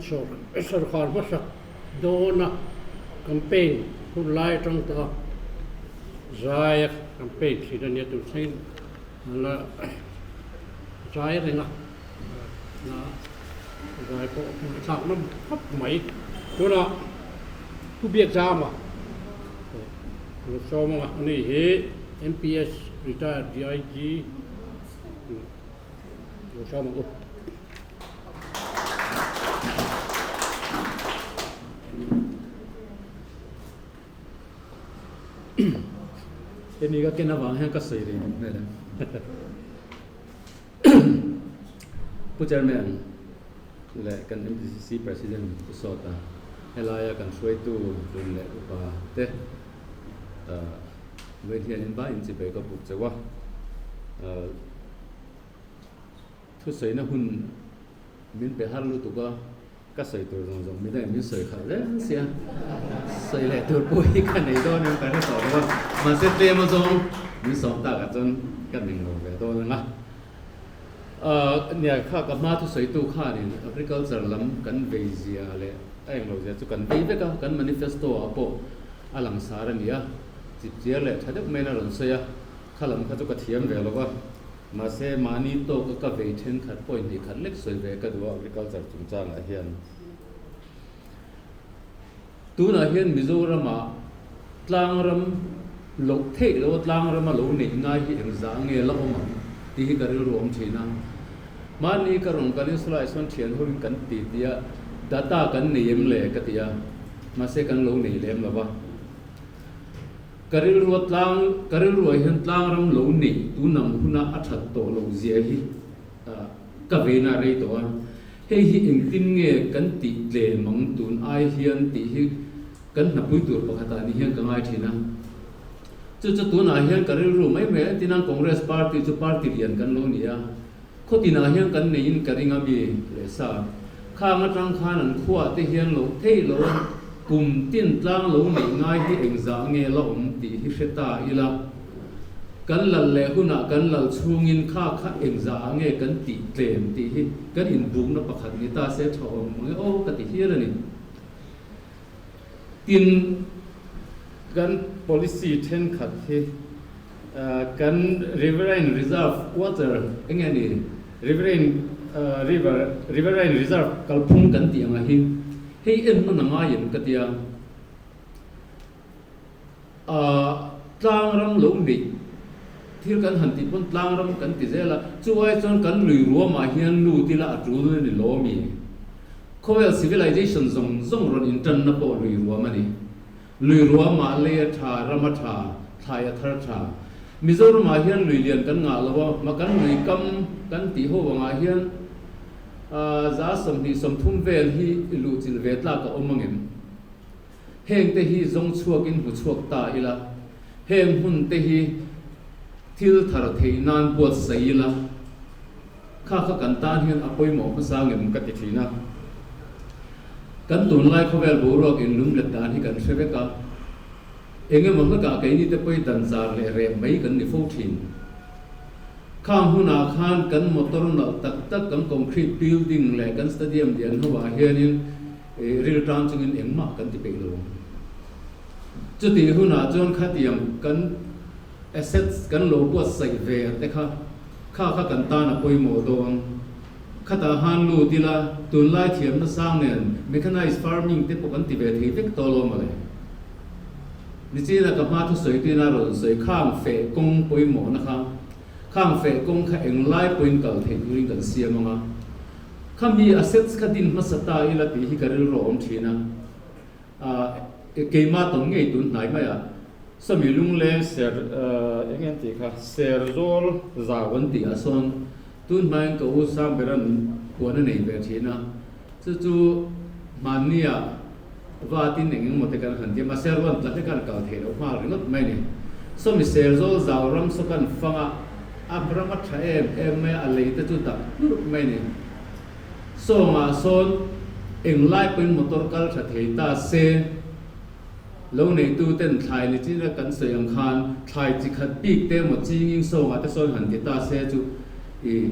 Sorkar hmasak dawna campaign hun lai atang tawha zaia campaign thin a nia tun thlengin an la zai reng a, zai pawh a thlak nawm khawp mai. Tunah Pu Biakzama lo sawm anga ani hi MPS retired DIG Lo hram ang u. Hemi ka ken avang hian ka sawi rih duh hmel e. Pu Chairman leh kan MPCC President Pu Sawta helaia kan hruaitu hlun leh upa te Vawiin hianin va inchipei ka buk chauh a, thusawiina hun min pe har lutuk a, ka sawi tur zawng zawng midang in min sawi khalh reng sia, sawi leh tur pawh hi ka nei dawn em ka hre tawh lo a, mahse tlem azawng min sawm takah chuan ka ning lo ve dawn ang a. Nia kha ka hma thusawitu khanin agriculture lam kan vei zia leh a englo zia chu kan vei vek a, kan manifesto ah pawh a langsar a ni a, chipchiar leh tha deuh maiin a rawn sawi a, kha lam kha chu ka thiam ve lo va, mahse mahni tawka ka vei thenkhat point hnih khat lek sawi ve ka duh a agriculture chungchangah hian. Tunah hian Mizoramah tlangram loh theih loh a tlangrama lo neih ngai hi engzah nge la awm ang tih hi ka rilru awm thin a. Mahni ka rawn kalin saw lai sawn thian hoin kan ti ti a, data kan nei em le ka ti a, mahse kan lo nei lem lo va. Ka rilrua tlang ka rilruah hian tlangram lo neih tunang huna a that tawh loh zia hi ka veina a rei tawh a. Hei hi engtin nge kan tih tlem ang tun ai hian tih hi kan hnapui tur pakhatah ni hian ka ngai thin a. Chu chu tunah hian ka rilru mai mai a, tinang Congress party chu party lian kan lo ni a, khawtinah hian kan neiin ka ring a mi leh sa. Khang atang khan an khuaah te hian loh theih loh a, kum tin tlang lo neih ngai hi engzah nge la awm tih hi hre ta ila. Kan lal leh hunah kan lal chhungin kha kha engzah ah nge kan tih tlem tih hi kan inbukna pakhat ni ta se tha awm ang e aw ka ti hial a ni. Tin, kan policy thenkhat hi kan riverine reserve water eng nge ni riverine river riverine reserve kalphung kan tih ang ah hi hei en hman a ngai em ka tia. Tlangram lo neih thil kan han tih pawn tlangram kan ti zel a, chu ai chuan kan lui ruamah hian lut ila a tul a ni lo mi? Khawvel civilization zawng zawng rawn intanna pawh lui ruam a ni. Lui ruamah lei a tha, ram a tha, thlai a thar tha. Mizoramah hian lui lian kan ngah lo a, ma kan lui kam kan tih ho angah hian 120, 30 vel hi luhchilh ve tlak a awm angem? Heng te hi zawng chhuakin hmu chhuak ta ila, heng hmun te hi thil thar theih nan buatsaih ila, kha kha kan tan hian a pawimawh hmasa ngem ka ti thin a. Kan tunlai khawvel boruak inlum let dan hi kan hre vek a, eng emaw hlakah keini te pawhi dan zar leh reh mai kan ni fo thin. Khang hunah khan kan motor nalh tak tak, kan concrete building leh kan stadium lian ho ah hianin, Ril tan chungin engmah kan ti peih lo ang. Chutih hunah chuan khatiang kan assets kan lo buatsaih ve te kha, kha kha kan tan a pawimawh dawn. Khatah han lut ila, tunlai thiamna sang nen mechanized farming te pawh kan ti ve thei vek tawh lo mawle. Nichina ka hma thusawi tuina rawn sawi khang feh kawng pawimawhna kha, khang feh kawng kha englai pawhin kal theih turin kan siam ang a. Kha mi assets kha din hmasa ta ila tih hi ka rilru a awm thin a, keimah tawng ngei tun hnai mai a, Sawmi lungleng ser eng nge an tih kha, ser zawl zau an tih ah sawn tun hmain ka u Sangberan huan a nei ve thin a, chu chu hmannia vatin eng engemaw te kan han ti a, mahse ruan tla hlek a an kal theih loh nghal ringawt mai a ni. Sawmi ser zawl zau ram saw kan fang a. A ram a tha em em mai a, a lei te chu dak hlurh mai a ni. Sawngah sawn englai pawhin motor kal tha thei ta se, lo neitu ten thlai ni chin a kan sawi ang khan thlai chi khat bik te emaw chinging sawngah te sawn han ti ta se chu i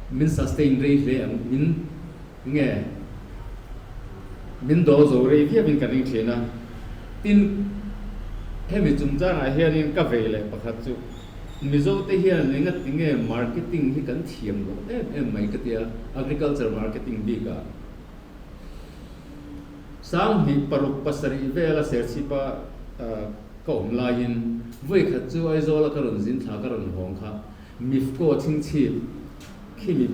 min sustain rei hle ang min nge. Min dawl zo rei viauin ka ring thin a. Tin, hemi chungchangah hianin ka vei leh pakhat chu Mizote hian engatinge marketing hi kan thiam loh em em mai ka tia, agriculture marketing bikah. Sanghnih paruk pasarih vela Serchhipa ka awm laiin vawikhat chu Aizawla ka rawn zin thla ka rawn hawng kha Mifco chhingchhip khimi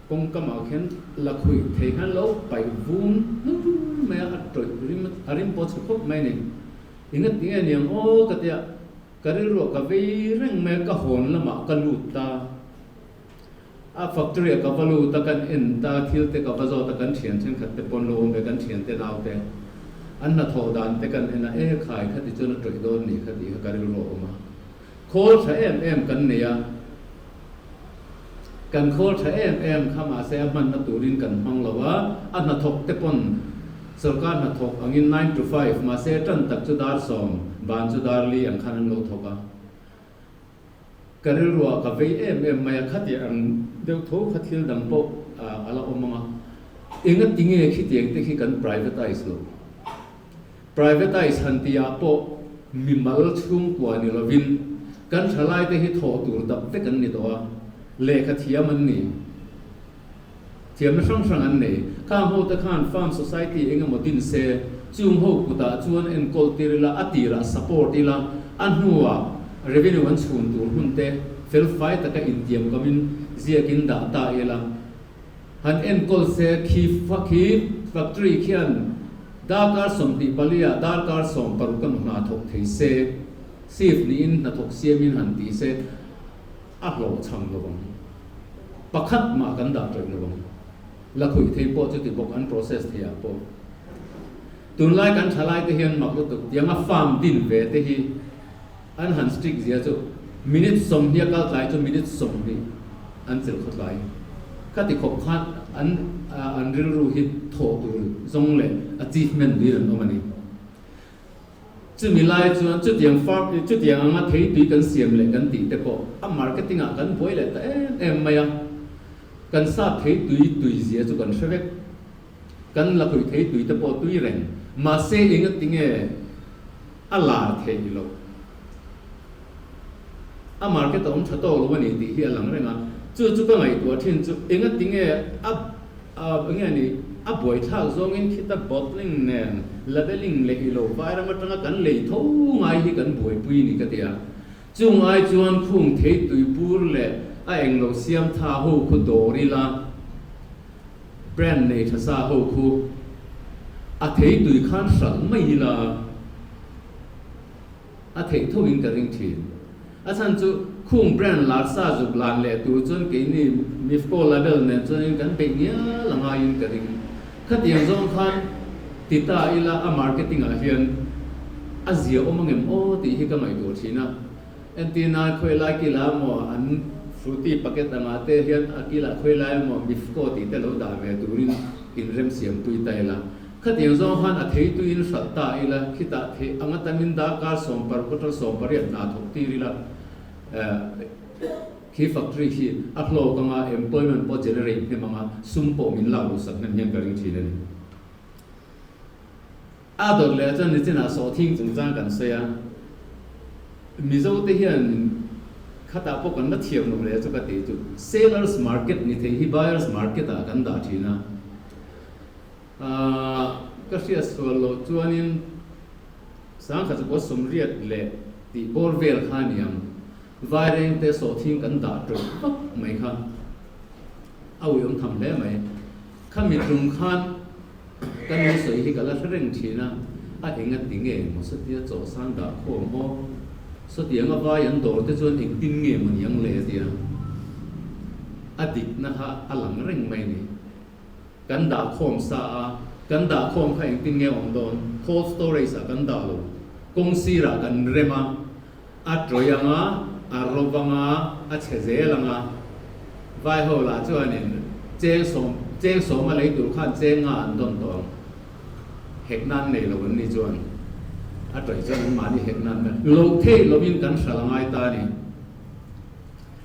kawngkamah khian la khuih thei khan lo paih vum hnur mai a, a tawih rim a rim pawh chhe khawp mai a ni. Engatinge niang aw ka tia, ka rilruah ka vei reng mai a, ka hawn lamah ka lut ta. A factory ah ka va lut a, kan en ta, thil te ka va zawt a, kan thian thenkhat te pawn lo awm ve, kan thian te nau te, an hnathawh dan te kan en a, e khai khati chuan a tawih dawn ni kha tih kha ka rilru a awm a. Khawl tha em em kan nei a, kan khawl tha em em kha mahse a hmanna turin kan hmang lo a, a hnathawk te pawn sorkar hnathawk angin 9 to 5 mahse tan tak chu dar sawm, ban chu dar li ang khan an lo thawk a. Ka rilruah ka vei em em mai a, khatiang ang deuh tho kha thil dang pawh a la awm ang a, engatinge khitiang te khi kan privatize lo? Privatize han tihah pawh mimal chhungkua ni lovin kan thalaite hi thawh tur dap vek an ni tawh a, lehkha thiam an ni, thiamna hrang hrang an nei. Khang ho te khan farm society eng emaw din se, chung ho kutah chuan enkawl tir ila, a tirah support ila, a hnuah revenue an chhun tur hun te fel fai taka intiam kamin ziakin dah ta ila. Han enkawl se khi khi factory khian darkar 24 ah darkar 16 emaw hna thawk thei se, shift niin hnathawk siamin han ti se, a hlawhchham lo ang. Pakhat mah kan dah tawih lo ang. La khuih thei pawh chuti bawk an process thei ah pawh. Tunlai kan thalai te hian mak lutuk tianga farm din ve te hi an han strict zia chu minute 20 a kal tlai chu minute 20 an chelh khaw tlai. Khati khawp khan an an rilru hi thawh tur zawng leh achievement duin an awm a ni. Chumi lai chuan chutiang farm chutiang anga thei tui kan siam leh kan tih te pawh a marketing ah kan buai leh ta em em mai a, kan sap thei tui tui zia chu kan hre vek. Kan la khuih thei tui te pawh tui reng mahse engatinge a lar theih loh. A market a awm tha tawk lo a ni tih hi a lang reng a, chu chu ka ngaihtuah thin chu engatinge a enge a nih a buaithlak zawngin khita bottling nen labelling leh ilo vairam atanga kan lei tho ngai hi kan buaipui ni ka ti a, chung ai chuan khung thei tui bur leh a englo siam tha ho khu dawr ila brand nei tha sa ho khu a thei tui khan hralh mai ila. A theih tho in ka ring thin. A chhan chu khung brand lar sa zuk lan leh tur chuan keini Mifco label nen chuanin kan beih ngial a ngaiin ka ring. Khatiang zawng khan ti ta ila a marketing ah hian a zia awm angem aw tih hi ka ngaihtuah thin a. Entir nan khawi lai kila maw an fruity packet angah te hian a kilah khawi lai maw Mifco tih te lo dah ve turin inremsiam pui ta ila. Khatiang zawng khan a theituin hralh ta ila, khitah theih anga tamin darkar 16 atang 18 hna thawk tir ila, khi factory khi a hlawk anga employment pawh generate hnem anga sum pawh min lak luh sak hnem hian ka ring thin a ni. A dawt leh chuan nichinah sawhthing chungchang kan sawi a, Mizo te hian khatah pawh kan la thiam lo leh chu ka tih chu sellers market ni thei hi buyers market ah kan dah thin a. Ka hriat sual loh chuanin sangkhat chu kaw 80 leh tih bawr vel kha a ni ang. Vaireng te sawhthing kan dah tawih vak mai kha a uiawm tham hle mai. Khami tum khan ka nu sawi hi ka la hre reng thin a, a eng a ti nge maw satia chawhsan dah khawm aw, sawtianga vai an dawr te chuan engtin nge maw ni ang le a ti a, a dikna kha a lang reng mai a ni. Kan dah khawm sa a, kan dah khawm kha engtin nge awm dawn? Cold storage ah kan dah lo. Kawng sirah kan rem a, a tawih ang a, a rawp ang a, a chhe zel ang a. Vai ho lah chuanin cheng sawm, cheng sawm a lei tur khan cheng nga an dawn tawh ang. Hek nan nei lo an ni chuan a tawih chuan an mahni hek nan loh theih lovin kan hral a ngai ta a ni.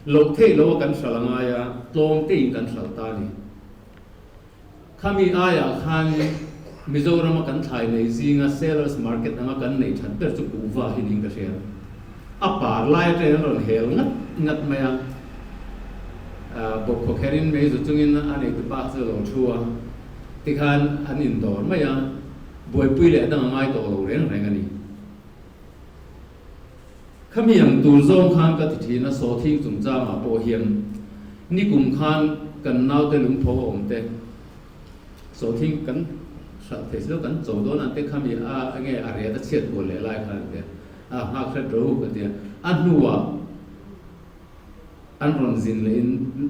Loh theih lo a kan hral a ngai a, tlawm tein kan hral ta a ni. Khami aiah khan Mizorama kan thlai nei zinga sellers market anga kan neih that ber chu kuhva hi niin ka hria. A par lai atangin an rawn hel ngat ngat mai a, bawkhaw kherin mei zu chungin a neitupa kha chu a lo thu a, tikhan an indawr mai a, buaipui leh dang a ngai tawh lo reng reng a ni. Khami ang tur zawng khan ka ti thin a, sawthing chungchangah pawh hian nikum khan kan naute lungtho a awm te, sawthing kan hralh thei si lo, kan cho dawn ang te khami a enge a ret a chhiat kual leh lai khan an ti a, a nghak hret ro ka ti a, a hnuah an rawn zin lehin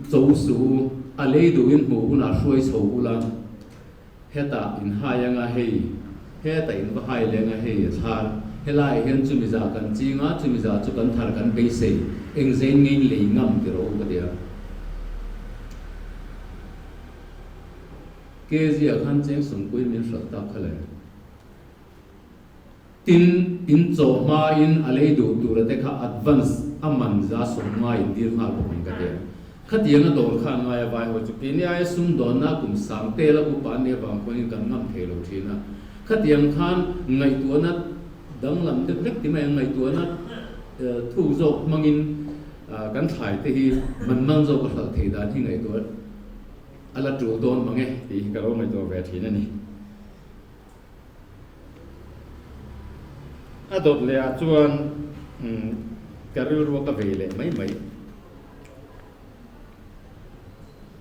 cho suh u, a lei duhin hmuh hunah hruai chho ula, Hetah in hai anga hei, hetah in va hai leng a hei a thlar. Helaiah hian chumi zah kan ching a, chumi zah chu kan thar kan beisei, eng zein ngein lei ngam ti rawh u ka ti a. Kezia khan cheng sawmpuiin min hralh tak kha le. Tin, in chaw hmain a lei duh tura te kha advance a man za 50 in dil nghal bawk ang ka ti a. Khatianga dawr kha an ngai a vai ho chu keini aia sumdawnna kum sang tel a upa an nih avang khuanin kan ngam thei lo thin a. Khatiang khan ngaihtuahna danglam deuh hlek ti mai ang ngaihtuahna thuk zawk hmangin kan thlai te hi man man zawk a hralh thei dan hi ngaihtuah a la tul dawn mang e tih hi ka lo ngaihtuah ve thin a ni. A dawt leh ah chuan ka rilru a ka vei leh mai mai.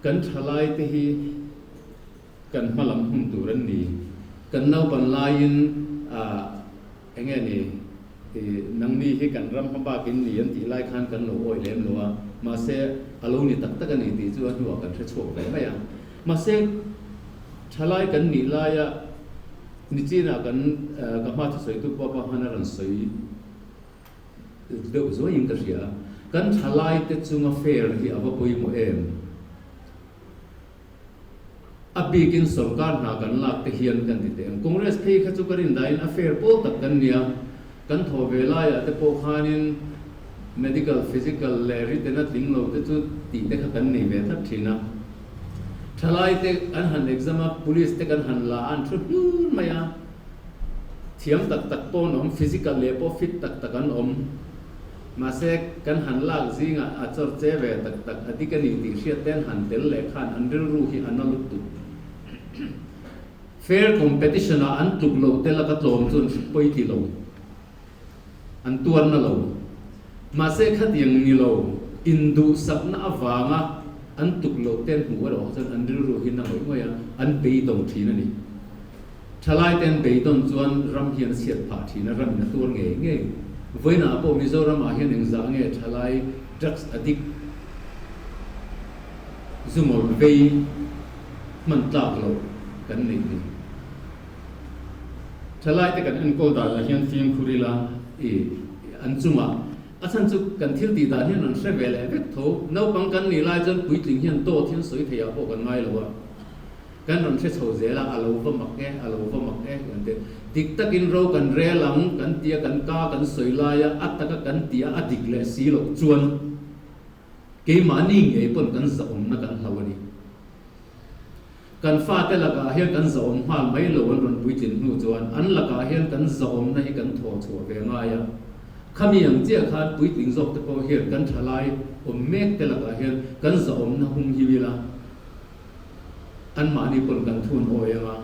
Kan thalai te hi kan hma lam hun tur an ni. Kan naupan laiin eng nge ni nangni hi kan ram hma bak in ni an tih lai khan kan lo awih lem lo a, mahse a lo ni tak tak a ni tih chu a hnuah kan hre chhuak ve mai a. Mahse thalai kan nih laia nichinah kan ka hma thusawitu pawh pa khan a rawn sawi deuh zuaiin ka hria a, kan thalaite chunga fair hi a va pawimawh em? A bikin sorkar hna kan lak te hian kan ti teh ang. Congress phei kha chu ka rindahin a fair pawl tak kan nia, kan thaw ve laiah te pawh khanin medical, physical leh written a tling lo te chu tih te kha kan nei ve tlat thin a. Thalai te an han exam a, police te kan han la a, an thu hnun mai a. Thiam tak tak pawh an awm, physical leh pawh fit tak tak an awm. Mahse, kan han lak zingah a chawr che ve tak tak a dik a ni tih hriat ten han tel leh khan an rilru hi a na lutuk. Fair competition ah an tluk lo tel a ka tlawm chu an pawi ti lo. An tuar na lo. Mahse khatiang ni lo, induhsakna avanga an tuk loh ten hmuh erawh chuan an rilru hi na ngawih ngawih a, an beidawng thin a ni. Thalai ten beidawn chuan ram hian a chhiat phah thin a, ramin a tuar ngei ngei. Vawiinah pawh Mizoramah hian engzah nge thalai drugs addict zumawlh vei hman tlak loh kan neih ni. Thalai te kan enkawl danah hian fimkhur ila i an chungah a chhan chu kan thil tih dan hian an hre ve leh vek tho. Naupang kan nih lai chuan puitling hian dawt hian sawi theiah pawh kan ngai lo a. Kan rawn hre chho zel a, a lo va mak e, a lo va mak e kan ti. Dik takin ro kan rel ang kan ti a, kan ka kan sawi lai a, a taka kan ti a, a dik leh si loh chuan keimahni ngei pawn kan zahawmna kan hlau a ni. Kan fate lakah hian kan zahawm nghal mai lo an rawn puitlin hnu chuan an lakah hian kan zahawmna hi kan thaw chhuah ve ngai a. Khami ang chiah khan puitling zawk te pawh hian kan thalai awm mek te lakah hian kan zahawmna hum him ila, Anmahni pawn kan thun awi anga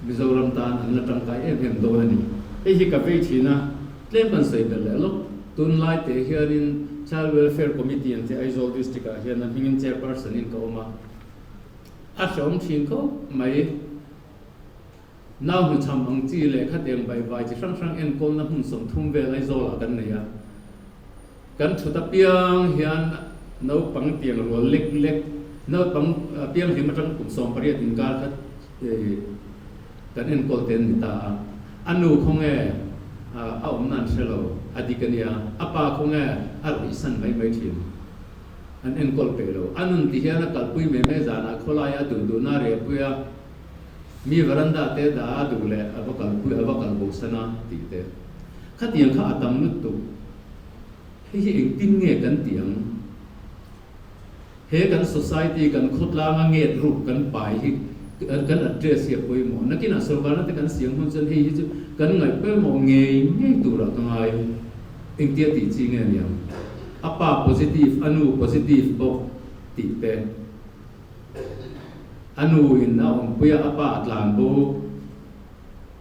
Mizoram tan an la tangkai em em dawn a ni. Hei hi ka vei thin a, tlem kan sawi belh leh lawk. Tunlai teh hianin Child Welfare Committee an tih Aizawl District ah hian a hmingin Chairperson in ka awm a, a hrehawm thin khawp mai. Nau hnuchham ang chi leh khatiang baihvai chi hrang hrang enkawlna hmun 30 vel Aizawl ah kan nei a. Kan thut apiang hian naupang tiang rual lek lek, naupang piang hlim atang kum 18 inkar kha kan enkawl te an ni ta a. A nu khawnge a awmna an hre lo, a dik a nia. A pa khawnge a ruihsan mai mai thin. An enkawl peih lo. A nun ti hian a kalpui mai mai zanah khawlaia a duh duhna a riahpui a, mi veranda te dah a duh leh a va kalpui a va kal bosan a tih te. Khatiang kha a tam lutuk. Hei hi engtin nge kan tih ang? He kan society, kan khawtlanga nget ruk kan pai hi kan address hi a pawimawh. Nakinah sorkarna te kan siam hun chuan hei hi chu kan ngaih pawimawh ngei ngei turah ka ngai. Engtia tih chi nge niang? A pa positive, a nu positive bawk tih te. A nu in a awmpui a, a pa a tlan bo,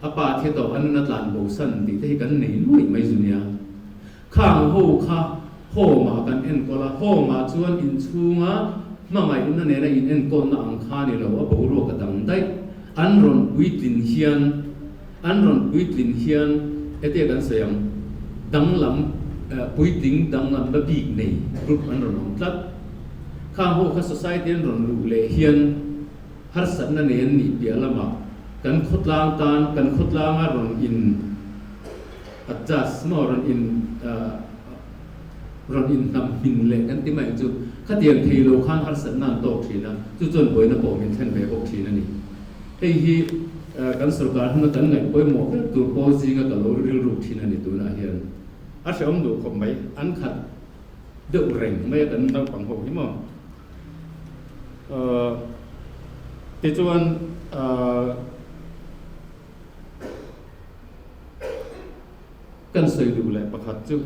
a pa thi tawh, a nun a tlan bo san tih te hi kan nei nuaih mai zu nia. Khang ho kha home ah kan enkawl a, home ah chuan inchhunga hmangaihna nena in enkawlna ang kha ni lo, a boruak a dang daih. An rawn puitlin hian, an rawn puitlin hian hetia kan sawi ang, danglam, puitling danglam la bik nei group an rawn awm tlat. Khang ho kha society an rawn luh leh hian harsatna nei an nih piah lamah kan khawtlang tan, kan khawtlanga rawn in, Adjust maw rawn in rawn in hnam hmin leh kan ti mai chu khatiang thei lo khan harsatna an tawk thin a, chu chuan buaina pawh min thlen ve bawk thin a ni. Hei hi kan sorkar huna kan ngaih pawimawh ber tur pawl zinga ka lo rilruk thin a ni tunah hian. A hrehawm duh khawp mai, an khat deuh reng mai a kan naupang ho hi maw. Tichuan. Kan sawi duh leh pakhat chu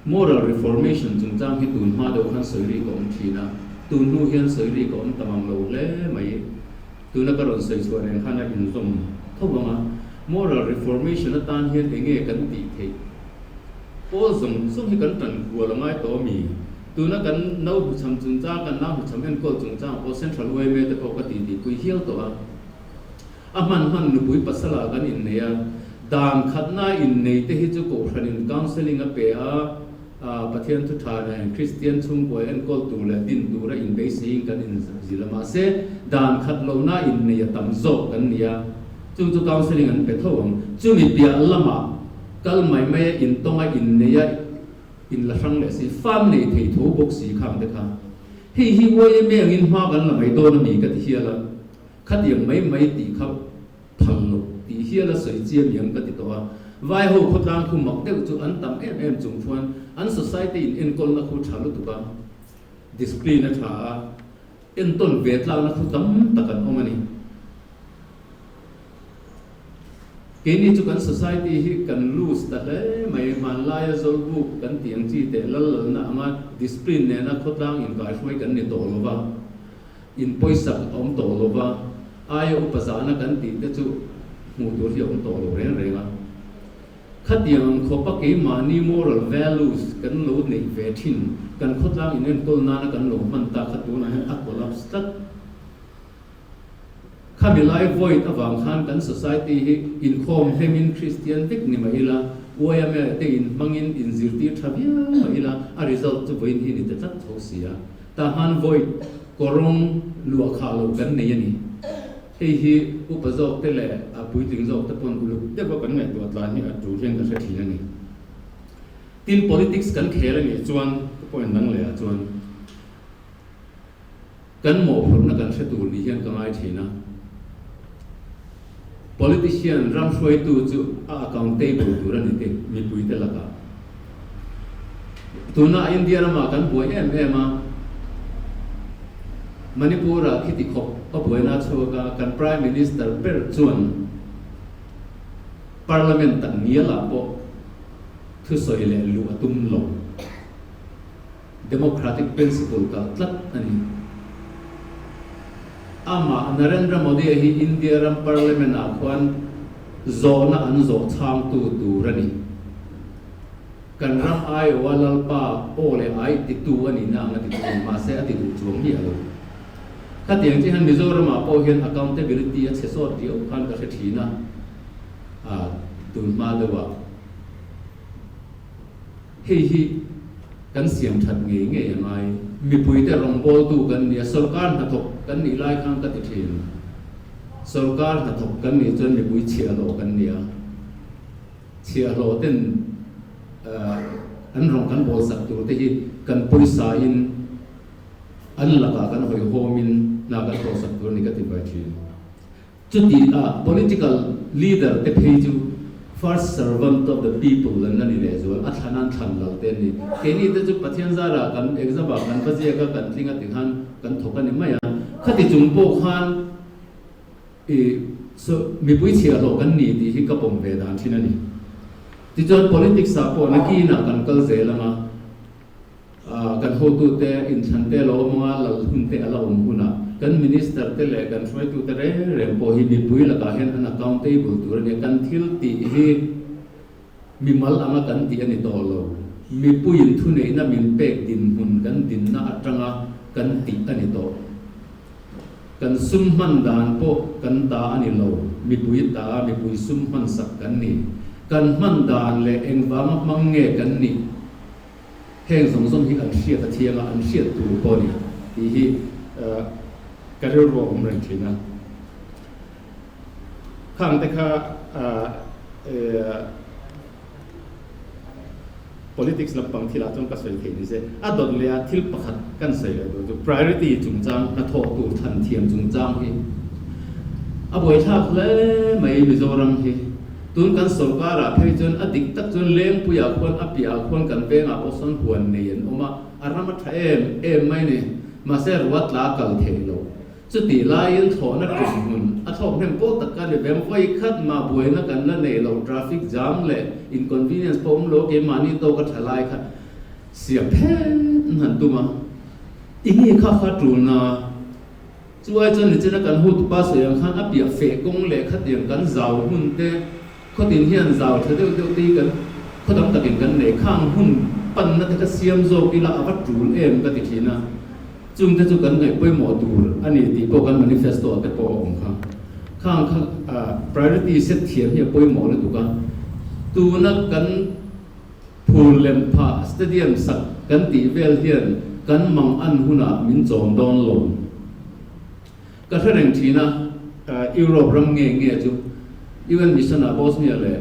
Moral Reformation chungchang hi tun hma deuh khan sawi rik a awm thin a, tun hnu hian sawi rik a awm ta mang lo hle mai. Tuna ka rawn sawi chhuah reng khan a inzawm tho vang a, Moral Reformation atan hian eng nge kan tih theih? Pawl zawng zawng hi kan tan kual a ngai tawh a mi? Tuna kan nau hmuchham chungchang, kan nau hmuchham enkawl chungchang pawh Central yma te pawh ka titipui hial tawh a. A hman hman nupui pasala kan innei a, dan khatna innei te hi chu Kohhranin counselling a pe a, Pathian thu tha nen Kristian chhungkua enkawl tur leh din tura inbeiseiin kan inzil a, mahse dan khat lohna innei a tam zawk kan ni a, chung chu counselling an pe tho ang. Chumi piah lamah kal mai mai a intawnga innei a inla hrang leh si, fam nei thei tho bawk si khang te kha. Hei hi YMA angin hma kan la mai dawn a mi ka ti hial a. Khatiang mai mai tih kha phal lo tih hial a sawi chiam iang ka ti tawh a. Vai ho khawtlang khu mak deuh chu an tam em em chung chuan an society in enkawlna khu tha lutuk a, discipline a tha a, entawn ve tlakna khu tam tak an awm a ni. Keini chu kan society hi kan loose ta hle mai, hmanlaia zawlbuk kan tih ang chi teh lal lalna anga discipline nena khawtlang inkaihruai kan ni tawh lo va. In pawisak a awm tawh lo va, aia upa zahna kan tih te chu hmuh tur hi a awm tawh lo reng reng a. Khatiang ang khawpa keimahni moral values kan lo neih ve thin, kan khawtlang inenkawl nana kan lo hman ta kha tunah hian a collapse tlat. Khami lai void avang khan kan society hi inkhawm hlemin Kristian vek ni mah ila, YMA te inhmangin inzirtir tha viau mah ila, a result chu vawiin hi ni ta tlat tho si a. Tahan void kawrawng luah khah lo kan nei a ni. Hei hi upa zawk te leh a puitling zawk te pawn uluk deuha kan ngaihtuah tlan hi a tul hian ka hre thin a ni. Tin, politics kan khel a nih chuan ka point dang leh ah chuan kan mawhphurhna kan hre tur ni hian ka ngai thin a. Politician ram hruaitu chu a accountable tur a ni te mipuite lakah. Tuna India ramah kan buai em em a, Manipur-ah khiti khawp a buaina chhuak a, kan Prime Minister ber chuan Parliament tak ngialah pawh thusawi leh luh a tum lo. Democratic principle kalh tlat a ni. Amah Narendra Modi-a hi India ram Parliament-ah khuan zawhna an zawh chhangtu tur a ni. Kan ram aiawha Lalpa aw leh ai titu a nihna ang a ti thung, mahse a ti duh chuang miah lo. Khatiang chi hian Mizoramah pawh hian accountability a chhe sawt riau khan ka hre thin a, tun hma deuhah. Hei hi kan siam that ngei ngei a ngai. Mipuite rawngbawltu kan ni a, sorkar hnathawk kan nih lai khan ka ti thin. Sorkar hnathawk kan nih chuan mipui chhiahhlawh kan ni a, chhiahhlawh ten an rawng kan bawlsak tur te hi kan pawisa in an lakah kan hawihhawmin hna kan thawhsak tur a ni ka ti ve thin. Chuti a political leader te phei chu First servant of the people an la ni lehzual, a thlan an thlan lo te a ni. Keini te chu Pathian zarah kan exam ah kan va ziak a, kan tling a ti khan kan thawk a ni mai a. Khati chung pawh khan i so mipui chhiahhlawh kan ni tih hi ka pawm ve dan thin a ni. Tichuan politics ah pawh nakinah kan kal zel ang a. Kan hotute inthlan te a lo awm anga, lal hun te a la awm hunah kan Minister te leh kan hruaitute reng reng pawh hi mipui lakah hian an accountable tur a nia. Kan thil tih hi mimal anga kan tih a ni tawh lo. Mipuiin thuneihna min pek dinhmun kan dinna atanga kan tih a ni tawh. Kan sum hman dan pawh kan ta a ni lo, mipui ta, mipui sum hmansak kan ni. Kan hman dan leh engvanga hmang nge kan nih? Heng zawng zawng hi an hriat a thiang a, an hriat tur pawh a ni tih hi ka rilru a awm reng thin a. Khang te kha politics lampang thilah chuan ka sawi thei ni se, a dawt leh a thil pakhat kan sawi leh tur chu priority chungchang, hnathawh tur thlan thiam chungchang hi a buaithlak hle mai Mizoram hi. Tun kan sorkarah phei chuan a dik tak chuan Lengpuiah khuan a piahah khuan kan vengah pawh sawn huan nei an awm a, a ram a tha em em mai ni. Mahse ruat tla kal theih lo. Chutih laiin thlawhna tum hmun a thlawk hnem pawh tak ka ni veng vawi khat mah buaina kan la nei lo, traffic jam leh inconvenience pawh awm lo keimahni tawk a tha lai kha siam phet han tum a. I nge kha kha tulna? Chu ai chuan nichina kan hotupa sawi ang khan a piah feh kawng leh khatiang kan zau hun te, khawtin hian zau tha deuh deuh te hi kan khaw tam takin kan nei. Khang hun panna te kha siam zawk ila a va tul em ka ti thin a. Chung te chu kan ngaih pawimawh tur a ni tih pawh kan manifesto ah te pawh a awm kha. Khang kha priority set thiam hi a pawimawh lutuk a. Tuna kan Phur lem phah stadium sak kan tih vel hian kan mang an hunah min chawm dawn lo. Ka hre reng thin a, Europe ram nge nge chu UN mission ah Bosnia leh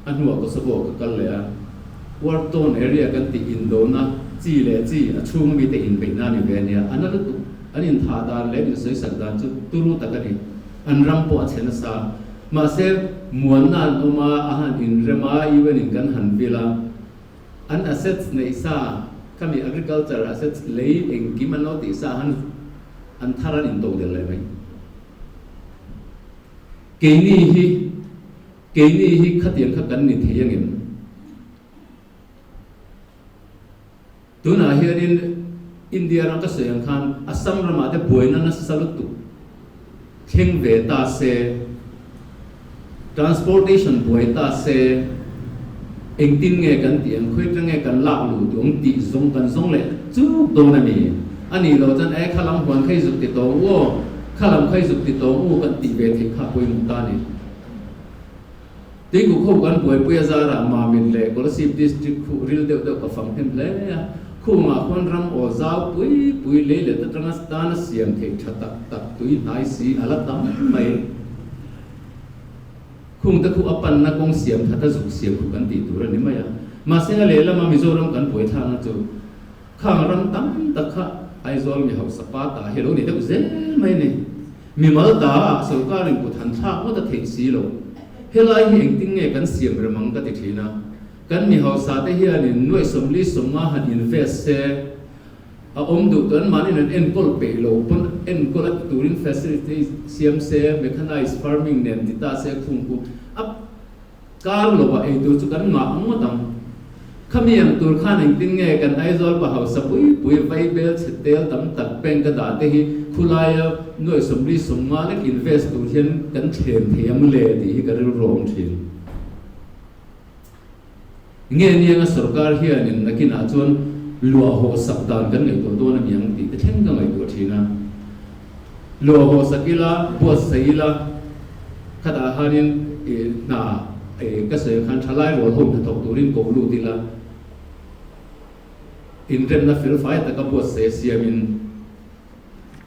a hnuah Kosovo ka kal leh a, war torn area kan tih indona chi leh chi a chhung ami te inbeihna a ni ve ania, a na lutuk, an inthah dan leh insawisak dan chu turu tak a ni. An ram pawh a chhe nasa. Mahse, muanna an awm a, a han inrem a, UN in kan han vil a. An assets neih sa, khami agriculture assets lei engkim an lo tih sa han an thar an into del leh mai. Keini hi, keini hi khatiang kha kan ni thei angem? Tunah hianin India ram ka sawi ang khan Assam ramah te buaina nasa lutuk thleng ve ta se, transportation buai ta se, engtin nge kan tih ang, khawi atang nge kan lak luh duh ang tih zawng kan zawng leh chuk dawn a ni. A nih loh chuan e khalam huan kha i zuk ti tawng u aw, khalam kha i zuk ti tawng u kan tih ve theih kha a pawimawh ta a ni. Tuikuk ho kan buaipui a zarah Mamit leh Kolasib District khuh ril deuh deuh ka fang hnem hle a, khungah khuan ram aw zau pui pui lei let atanga tana siam theih tha tak tak tui hnai si a la tam mai. Khungte khu a panna kawng siam that a zuk siam khu kan tih tur a ni mai a. Mahse a lehlama Mizoram kan buai thlakna chu khang ram tam tak kha Aizawl mi hausa pa ta hi a lo ni deuh zel mai a ni. Mimal ta ah sorkarin kut han thlak ngawt a theih si lo. Helai hi engtin nge kan siam rem ang ka ti thin a. Kan mi hausa te hianin nuaih 40 50 han invest se, a awm duh tu anmahniin an enkawl peih lo pawn enkawl a ti turin facility siam se, mechanized farming nen ti ta se khung khu a Kar lovah ei tur chu kan ngah ngawt ang. Khami ang tur khan engtin nge kan Aizawl pa hausa pui pui vaibel chhe tel tam tak bank a dah te hi khulaia nuaih 40 50 lek invest tur hian kan thlem thei ang le tih hi ka rilru a awm thin. Nge nianga sorkar hianin nakinah chuan luah haw sak dan kan ngaihtuah dawn a ni ang tih te thleng ka ngaihtuah thin a. Luah haw sak ila, buatsaih ila, khatah khanin hna ka sawi ang khan thalai rual ho hnathawk turin ko lut ila, inremna felfai taka buatsaih a siamin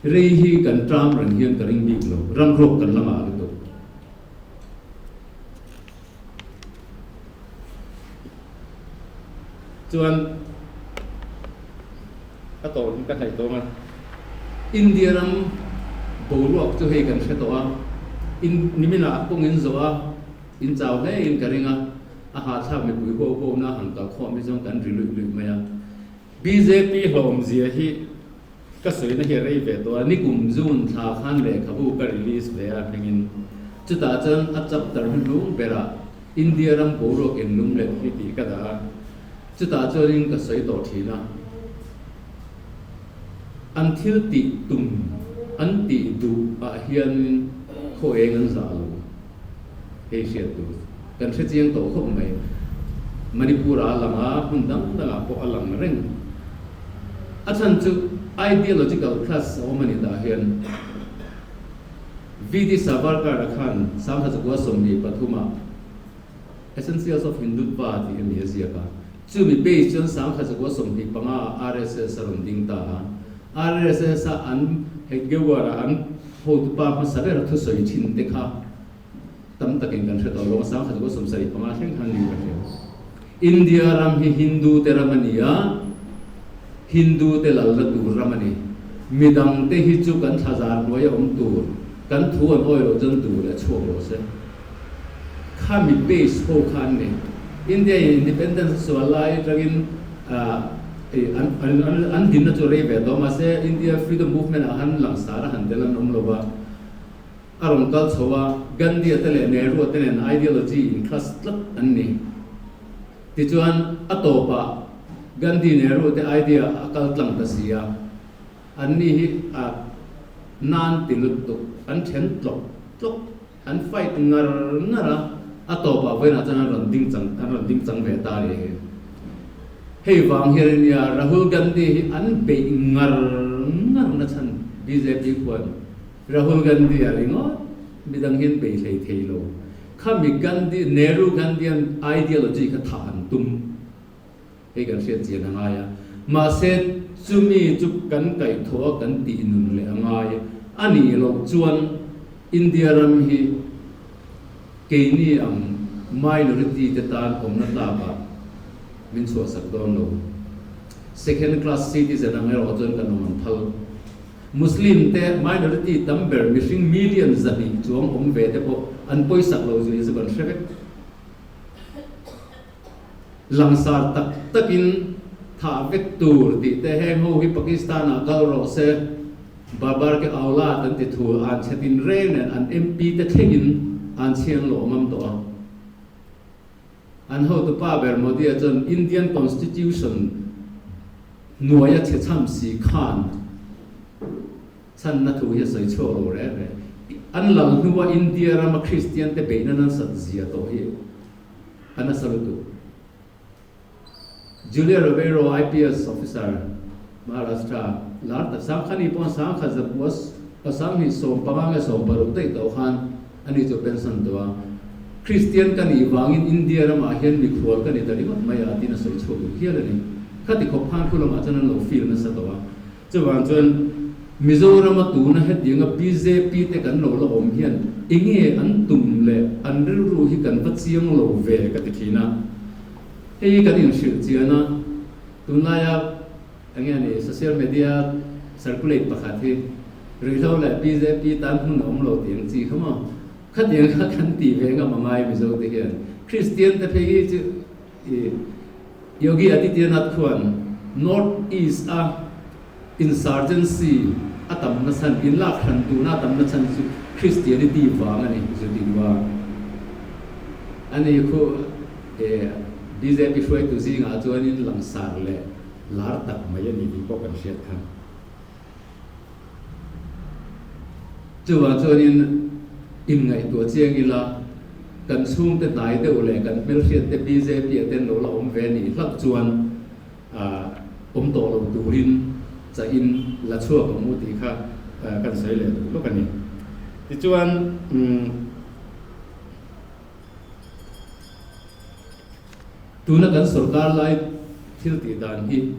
rei hi kan ṭam reng hian ka ring bik lo, ram ruak kan la ngah lutuk. Chuan ka tawh ka hnaih tawng a, India ram boruak chu hei kan hre tawh a, in niminah kawng in zawh a. In chau hle in ka ring a, a hahthlak mipui huau huau na han kal khawm hi chuan kan ri luih luih mai a. Bjp hlawmzia hi ka sawina hi a rei ve tawh a, nikum June thla khan lehkhabu ka release ve a hmingin chutah chuan a chapter hnuhnung berah India ram boruak inlum let hi tih ka dah a, chutah chuanin ka sawi tawh thin a. An thil tih tum an tih duh ah hianin khaw eng an zah lo. Hei hriat tur kan hre chiang tawh khawp mai. Manipur ah a lang a, hmun dang dang ah pawh a lang reng. A chhan chu ideological clash a awm a ni tah hian VD Savarkar a khan Sangha 23 ah Essentials of Hindutva tih a ni a ziak a. Chumi base chuan 1925 ah RSS a rawn ding ta a. RSS a an Hedgewar a an hotupa hmasa ber thusawi thin te kha tam takin kan hre tawh lo a, 1975 thleng khan ni ka hria. India ram hi Hindu te ram a ni a, Hindu te lalna tur ram a ni. Midang te hi chu kan thlazar hnuai a awm tur, kan thu an awi loh chuan duh leh chhuak rawh se. Khami base ho kha an ni. India in independence a sual lai atangin an dinna chu rei ve tawh mahse India freedom movement ah han langsar a han tel an awm lo va. A rawn kal chho a, Gandhi a te leh Nehru a te nen ideology in clash tlat an ni. Tichuan a tawpah Gandhi Nehru te idea a kal tlang ta si a. Anni hi a nan ti lutuk an then tlawk tlawk. An fight ngar ngar a, a tawpah vawiinah chuan an rawn ding chang an rawn ding chang ve ta ri hi. Hei vang hian a nia Rahul Gandhi hi an beih ngar ngar na chhan bjp khuan Rahul Gandhi a ringawt midang hian bei hlei thei lo. Khami Gandhi Nehru Gandhian ideology kha thah an tum. Hei kan hriat chian a ngai a, mahse chumi chu kan kaihthawh a kan tih nun leh a ngai a nih loh chuan India ram hi keini ang minority te tan awmna tlakah min chhuahsak dawn lo. Second class citizen ang erawh chuan kan awm an phal. Muslim te minority tam ber mihring million 200 chuang awm ve te pawh an pawisak lo zui chu kan hre vek. Langsar tak takin thah vek tur tih te heng ho hi Pakistan ah kal rawh se, Babar ke aulad an ti thul an chhe tin reng nen an MP te thlengin an chhiang lawh ngam tawh a. An hotupa ber Modi a chuan Indian Constitution hnuaia chhe chham si khan chhanna thu hi a sawi chhuak lo reng reng. An lal hnua India rama Kristian te beihna nasat zia tawh hi A nasa lutuk. Julia Ribeiro IPS officer Maharashtra lar tak Sangkhani pawh Sangkhat zapua 2015 nge 16 daih tawh khan ani chu pension tawh a. Kristian ka nih vangin India ramah hian mikhual ka ni ta ringawt mai a tiin a sawi chhuak duh hial a ni. Khati khawp khan khu lamah chuan an lo feel nasa tawh a. Chuvang chuan Mizorama tuna hetianga bjp te kan lo la awm hian enge an tum leh an rilru hi kan va chiang lo ve ka ti thin a. Hei hi kan inhrilh chian a, tunlaia enge a ni social media circulate pakhat hi ruihhlo leh bjp tan hmun a awm lo tih ang chi kha maw? Khatiang kha kan tih ve ngam a ngai Mizo te hian. Kristian te phei hi chu i Yogi Adityanath khuan North East a insurgency a tam na chhan, in lak hran duhna a tam na chhan chu Christianity vang a ni, zu ti duh a. Ani khu e bjp hruaitu zingah chuanin langsar leh lar tak mai a ni tih pawh kan hriat kha. Chuvang chuanin inngaihtuah chiang ila, kan chhungte hnai deuh leh kan hmelhriatte bjp ah ten lo la awm ve nih hlauh chuan awm tawh lo turin chahin la chhuak ang u tih kha kan sawi leh duh lawk a ni. Tichuan tuna kan sorkar lai thil tih dan hi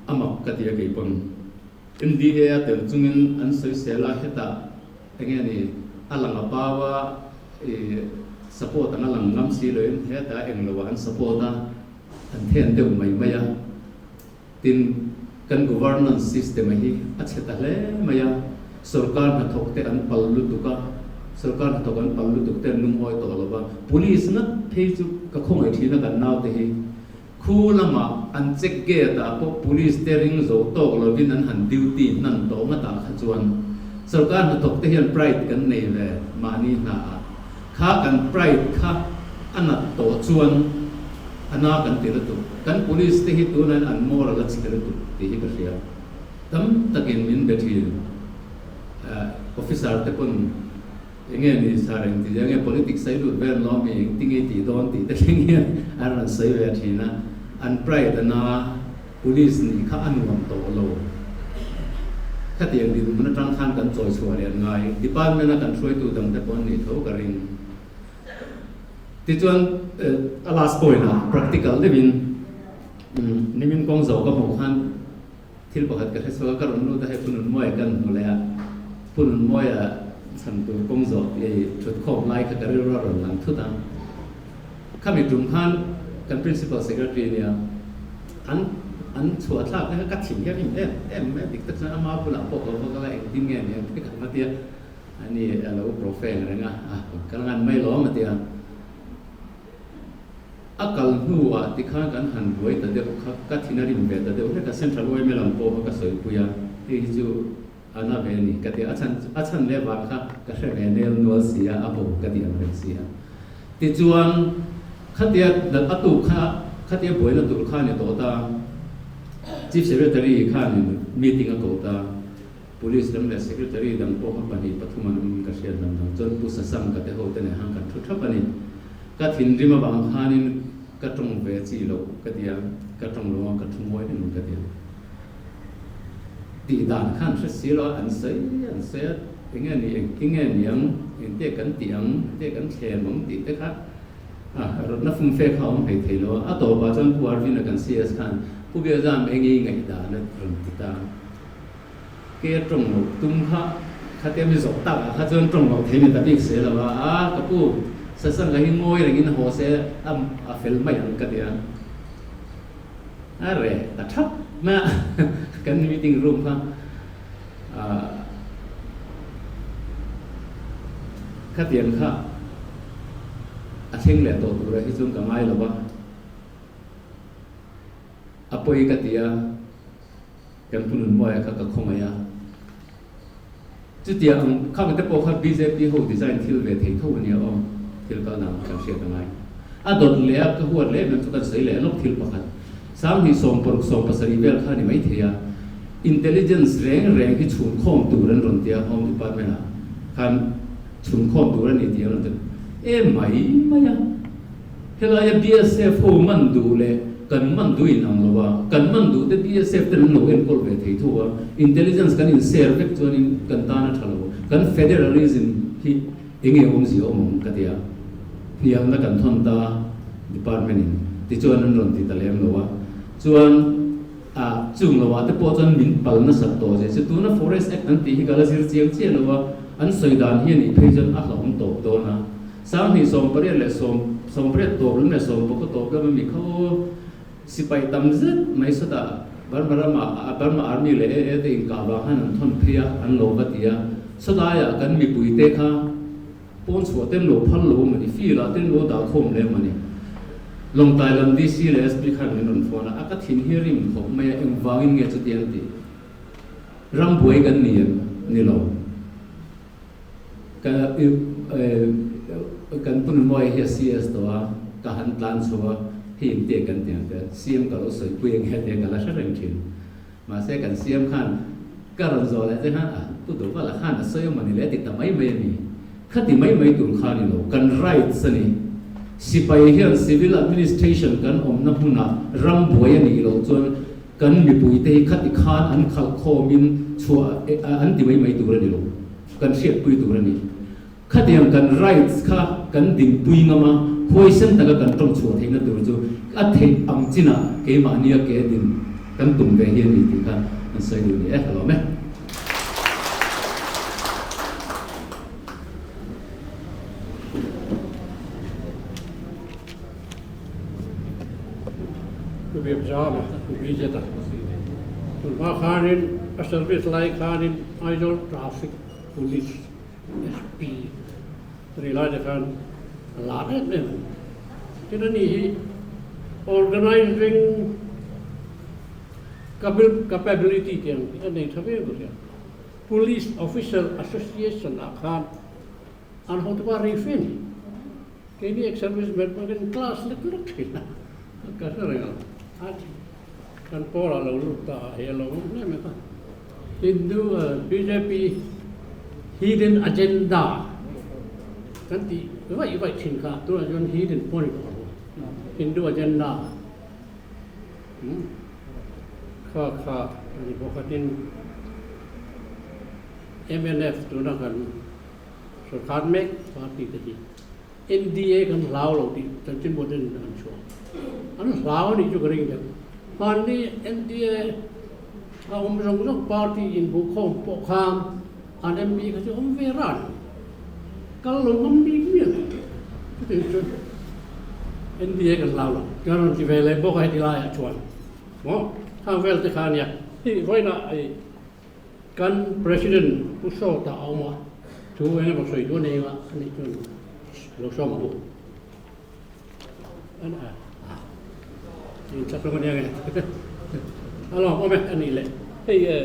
a mak ka ti a kei pawn. NDA a tel chungin an sawisel a, hetah enge ni a lang a pau a, i support ang a lang ngam si loin hetah eng loah an support a, an then deuh mai mai a. Tin, kan governance system a hi a chhe ta hle mai a, sorkar hnathawk te an pal lutuk a. Sorkar hnathawk an pal lutuk te an lungawi tawh lo va, Police ngat phei chu ka khawngaih thin a kan naute hi. Khu lamah an check gate ah pawh Police te ring zo tawk lovin an han duty hnan tawh ngatah kha chuan sorkar hnathawk te hian pride kan nei ve mahni hna ah. Kha kan pride kha a nat tawh chuan a na kan ti lutuk. Kan Police te hi tunah an moral a chhe lutuk tih hi ka hria. Tam takin min be thin. Officer te pawn enge ni sir eng ti enge politics a i lut vel lo ami eng tinge i tih dawn tih te thleng hian an rawn sawi ve thin a, an pride ana police nih kha a nuam tawh lo. Khatiang dinhmun atang khan kan chawi chhuah leh an ngai. Department a kan hruaitu dang te pawh an nih tho ka ring. Tichuan a last point ah practical deuhin nimin kawng zo ka hmuh khan Thil pakhat ka hre chhuak a, ka rawn lut a, hei Pu Nunmawia kan hmu leh a, Pu Nunmawia chhan tur kawng zawh i thut khawm lai kha ka rilru a rawn lang thut a. Khami tum khan kan Principal Secretary nia an an chhuah thlak te kha ka thin hian em em mai a, dik tak chuan ama bulah pawh ka va kal a, engtin nge ni ang te ka va ti a, ani a lo profeng reng a, a kal ngan mai lawm a ti a. A kal hnuah tikhan kan han buai ta deuh kha, ka thin a rim ve ta deuh hlek a, Central yma lam pawh kha ka sawipui a, hei hi chu a na ve a ni ka ti a, a chhan leh vang kha ka hre ve nel nual si a, a ho ka ti ang reng si a. Tichuan, khatia a tuk kha, khatia buaina tur kha a ni tawh ta, Chief Secretary khanin meeting a ko ta. Police lam leh Secretary dang pawh kha pahnih pathum an awm ka hriat lam dang chuan Pu Sasang ka te ho te nen khan kan thu thap a ni. Ka thinrim avang khanin ka tawng ve chi loh ka ti a, ka tawng lo a ka thu ngawi reng ka ti a. Tih dan khan hre si lo a, an sawi an sawi a, enge ni engtin nge niang, engte kan tih ang, engte kan thlem ang tih te kha a rawtna fumfe kha a awm hlei thei lo a. A tawpah chuan Pu Arvin-a kan CS khan Pu Biazam eng i ngaihdan a rawn ti ta. Ke tawng loh tum kha khatia mi zawh tak ah kha chuan tawng loh thei ni ta bik se lo a, a ka pu Sasanga hi ngawi rengin haw se a a fel mai ang ka ti a, a reh ta thap mai a kan meeting room kha ah khatiang kha a thleng leh tawh tur ah hi chuan ka ngai lo va, a pawi ka ti a. Kan Pu Nunmawia kha ka khawngaih a, chutia ang khang te pawh kha bjp ho design thil ve thei tho a nia aw, thil kal dan kan hriat a ngai. A dawt leh a, ka huat leh em em chu kan sawi leh lawk thil pakhat, 20 16 17 vel kha a ni maithei a, intelligence reng reng hi chhunkhawm tur an rawn ti a, Home Department ah khan chhunkhawm tur a ni tih an rawn ti em mai mai a. Helaia BSF ho man duh leh kan man duh in ang lo a, kan man duh te BSF ten an lo enkawl ve thei tho a, intelligence kan in share vek chuanin kan tan a tha lo, kan federalism hi enge awmzia awm ang ka ti a, hnialna kan thawn ta department in tichuan an rawn ti ta lem lo a, chuan a chung lo ah te pawh chuan min pal nasat tawh zia chu tuna forest act an tih hi ka la zir chiang chiah lo a, an sawi dan hi a nih phei chuan a hlauhawm tawp dawn a. 20 18 leh sawm 18 tawp lam leh 19 tawp lam ami kha aw sipai tam zet mai sawtah Burma rama Burma army leh AA te inkah vang khan an thawn phei a an lo va ti a sawtlaiah kan mipui te kha pawn chhuah ten lo phal lo mani field ah ten lo dah khawm leh mani Lawngtlai lam DC leh SP khan min rawn phone a a ka thin hi rim khawp mai a engvangin nge chuti an tih rambuai kan ni em ni lo. Ka kan pu Nunmawia hi a CS tawh a, ka han tlan chho a, hei engtiang kan ti ang te, CM ka lo sawi pui ang he tia ka la hre reng thin. Mahse kan CM khan ka rawn zawh leh che khan a pu Duhvala khan a sawi awm a ni le a ti ta mai mai a ni. Khati mai mai tur kha a ni lo, kan rights a ni. Sipai hian civil administration kan awmna hmunah ram buai a nih loh chuan Kan mipuite hi khati khan an khalh khawmin chhuah an ti mai mai tur a ni lo, kan hriatpui tur a ni. Khatiang kan rights kha kan dinpui ngam a, huaisen taka kan tawng chhuah theihna tur chu a theih ang chinah keimahnia ke din kan tum ve hi a ni tih kha an sawi duh ni e, ka lawm e. Pu Biakzama, Pu Bridget-a tunhma khanin a service lai khanin Aizawl Traffic Police SP Chutih lai te khan a lar em em a ni. Tin a ni hi organising capability tih ang tih a nei tha viau ka hria. Police Officer Association ah khan an hotupa rei fe a ni. Keini ex-servicemen pawh hian class lek lek thin a, ka hre reng ang. A kan pawlah lo lut ta a, hei a lo awm hle mai kha. Hindu bjp hidden agenda kan tih vaih vaih thin kha tunah chuan hidden pawh a ni tawh lo. Hindu agenda kha kha a ni bawk a, tin mnf tuna kan Sorkar mek party te hi NDA kan hlau lo tih chanchinbu ten an chhuah. An hlau a nih chu ka ring deuh. Hmanni NDA a awm zawng zawng party inbuhkhawm pawh khan an MP kha chu awm ve ran a ni. Kal lo ngam bik miah lo. Chutiang chuan NDA kan hlau lo. Kan rawn ti ve leh bawk a heti laiah chuan maw khang vel te kha a nia. Hei vawiinah hei Kan President Pu Sawta a awm a, thu eng emaw sawi duan eng a anih chuan lo sawm ang u. An a in chak hlawm a nia nge. A lawm awm e anih leh. Hei e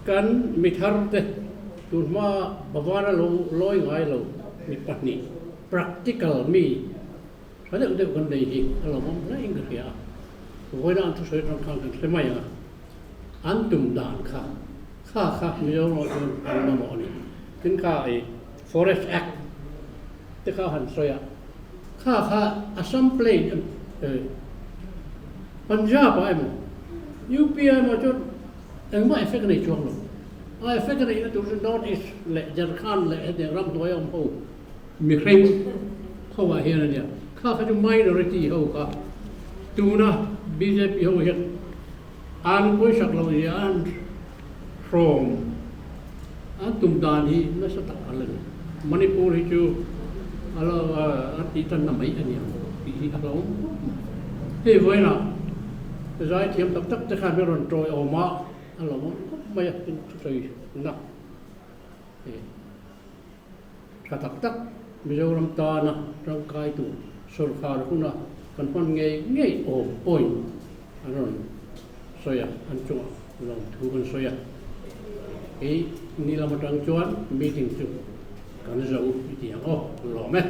kan mithar te tun hma Bhavana lo lawi ngai lo mi pahnih practical mi tha deuh deuh kan nei hi a lawm awm hle in ka hria a. Vawiina an thusawi atang khan kan hre mai ang a. An tum dan kha kha kha Mizoramah chuan an mamawh a ni. Tin kha i Forest Act te kha han sawi a, kha kha Assam Plain Punjab ah emaw UP ah emaw chuan engmah effect a nei chuang lo. A effect a neihna tur chu North East leh Jharkhand leh hetiang ramhnuai a awm ho mihring ho ah hian a nia. Kha kha chu minority ho kha tuna bjp ho hian An pawisak lo hi an hrawm an tum dan hi nasa tak a la ni. Manipur hi chu a lo an tih tanna mai a ni ang tih hi a hlauhawm khawp mai. Hei vawiinah zaithiam tak tak te khan min rawn tawiawm a, a hlauhawm khawp mai a tin thusawi na tha tak tak Mizoram tana tangkai tur sawrkar huna kan hman ngei ngei awm point an rawn sawi a, an chungah lawmthu kan sawi a. Kei ni lam atang chuan meeting chu kan zo i ti ang aw, lawm e.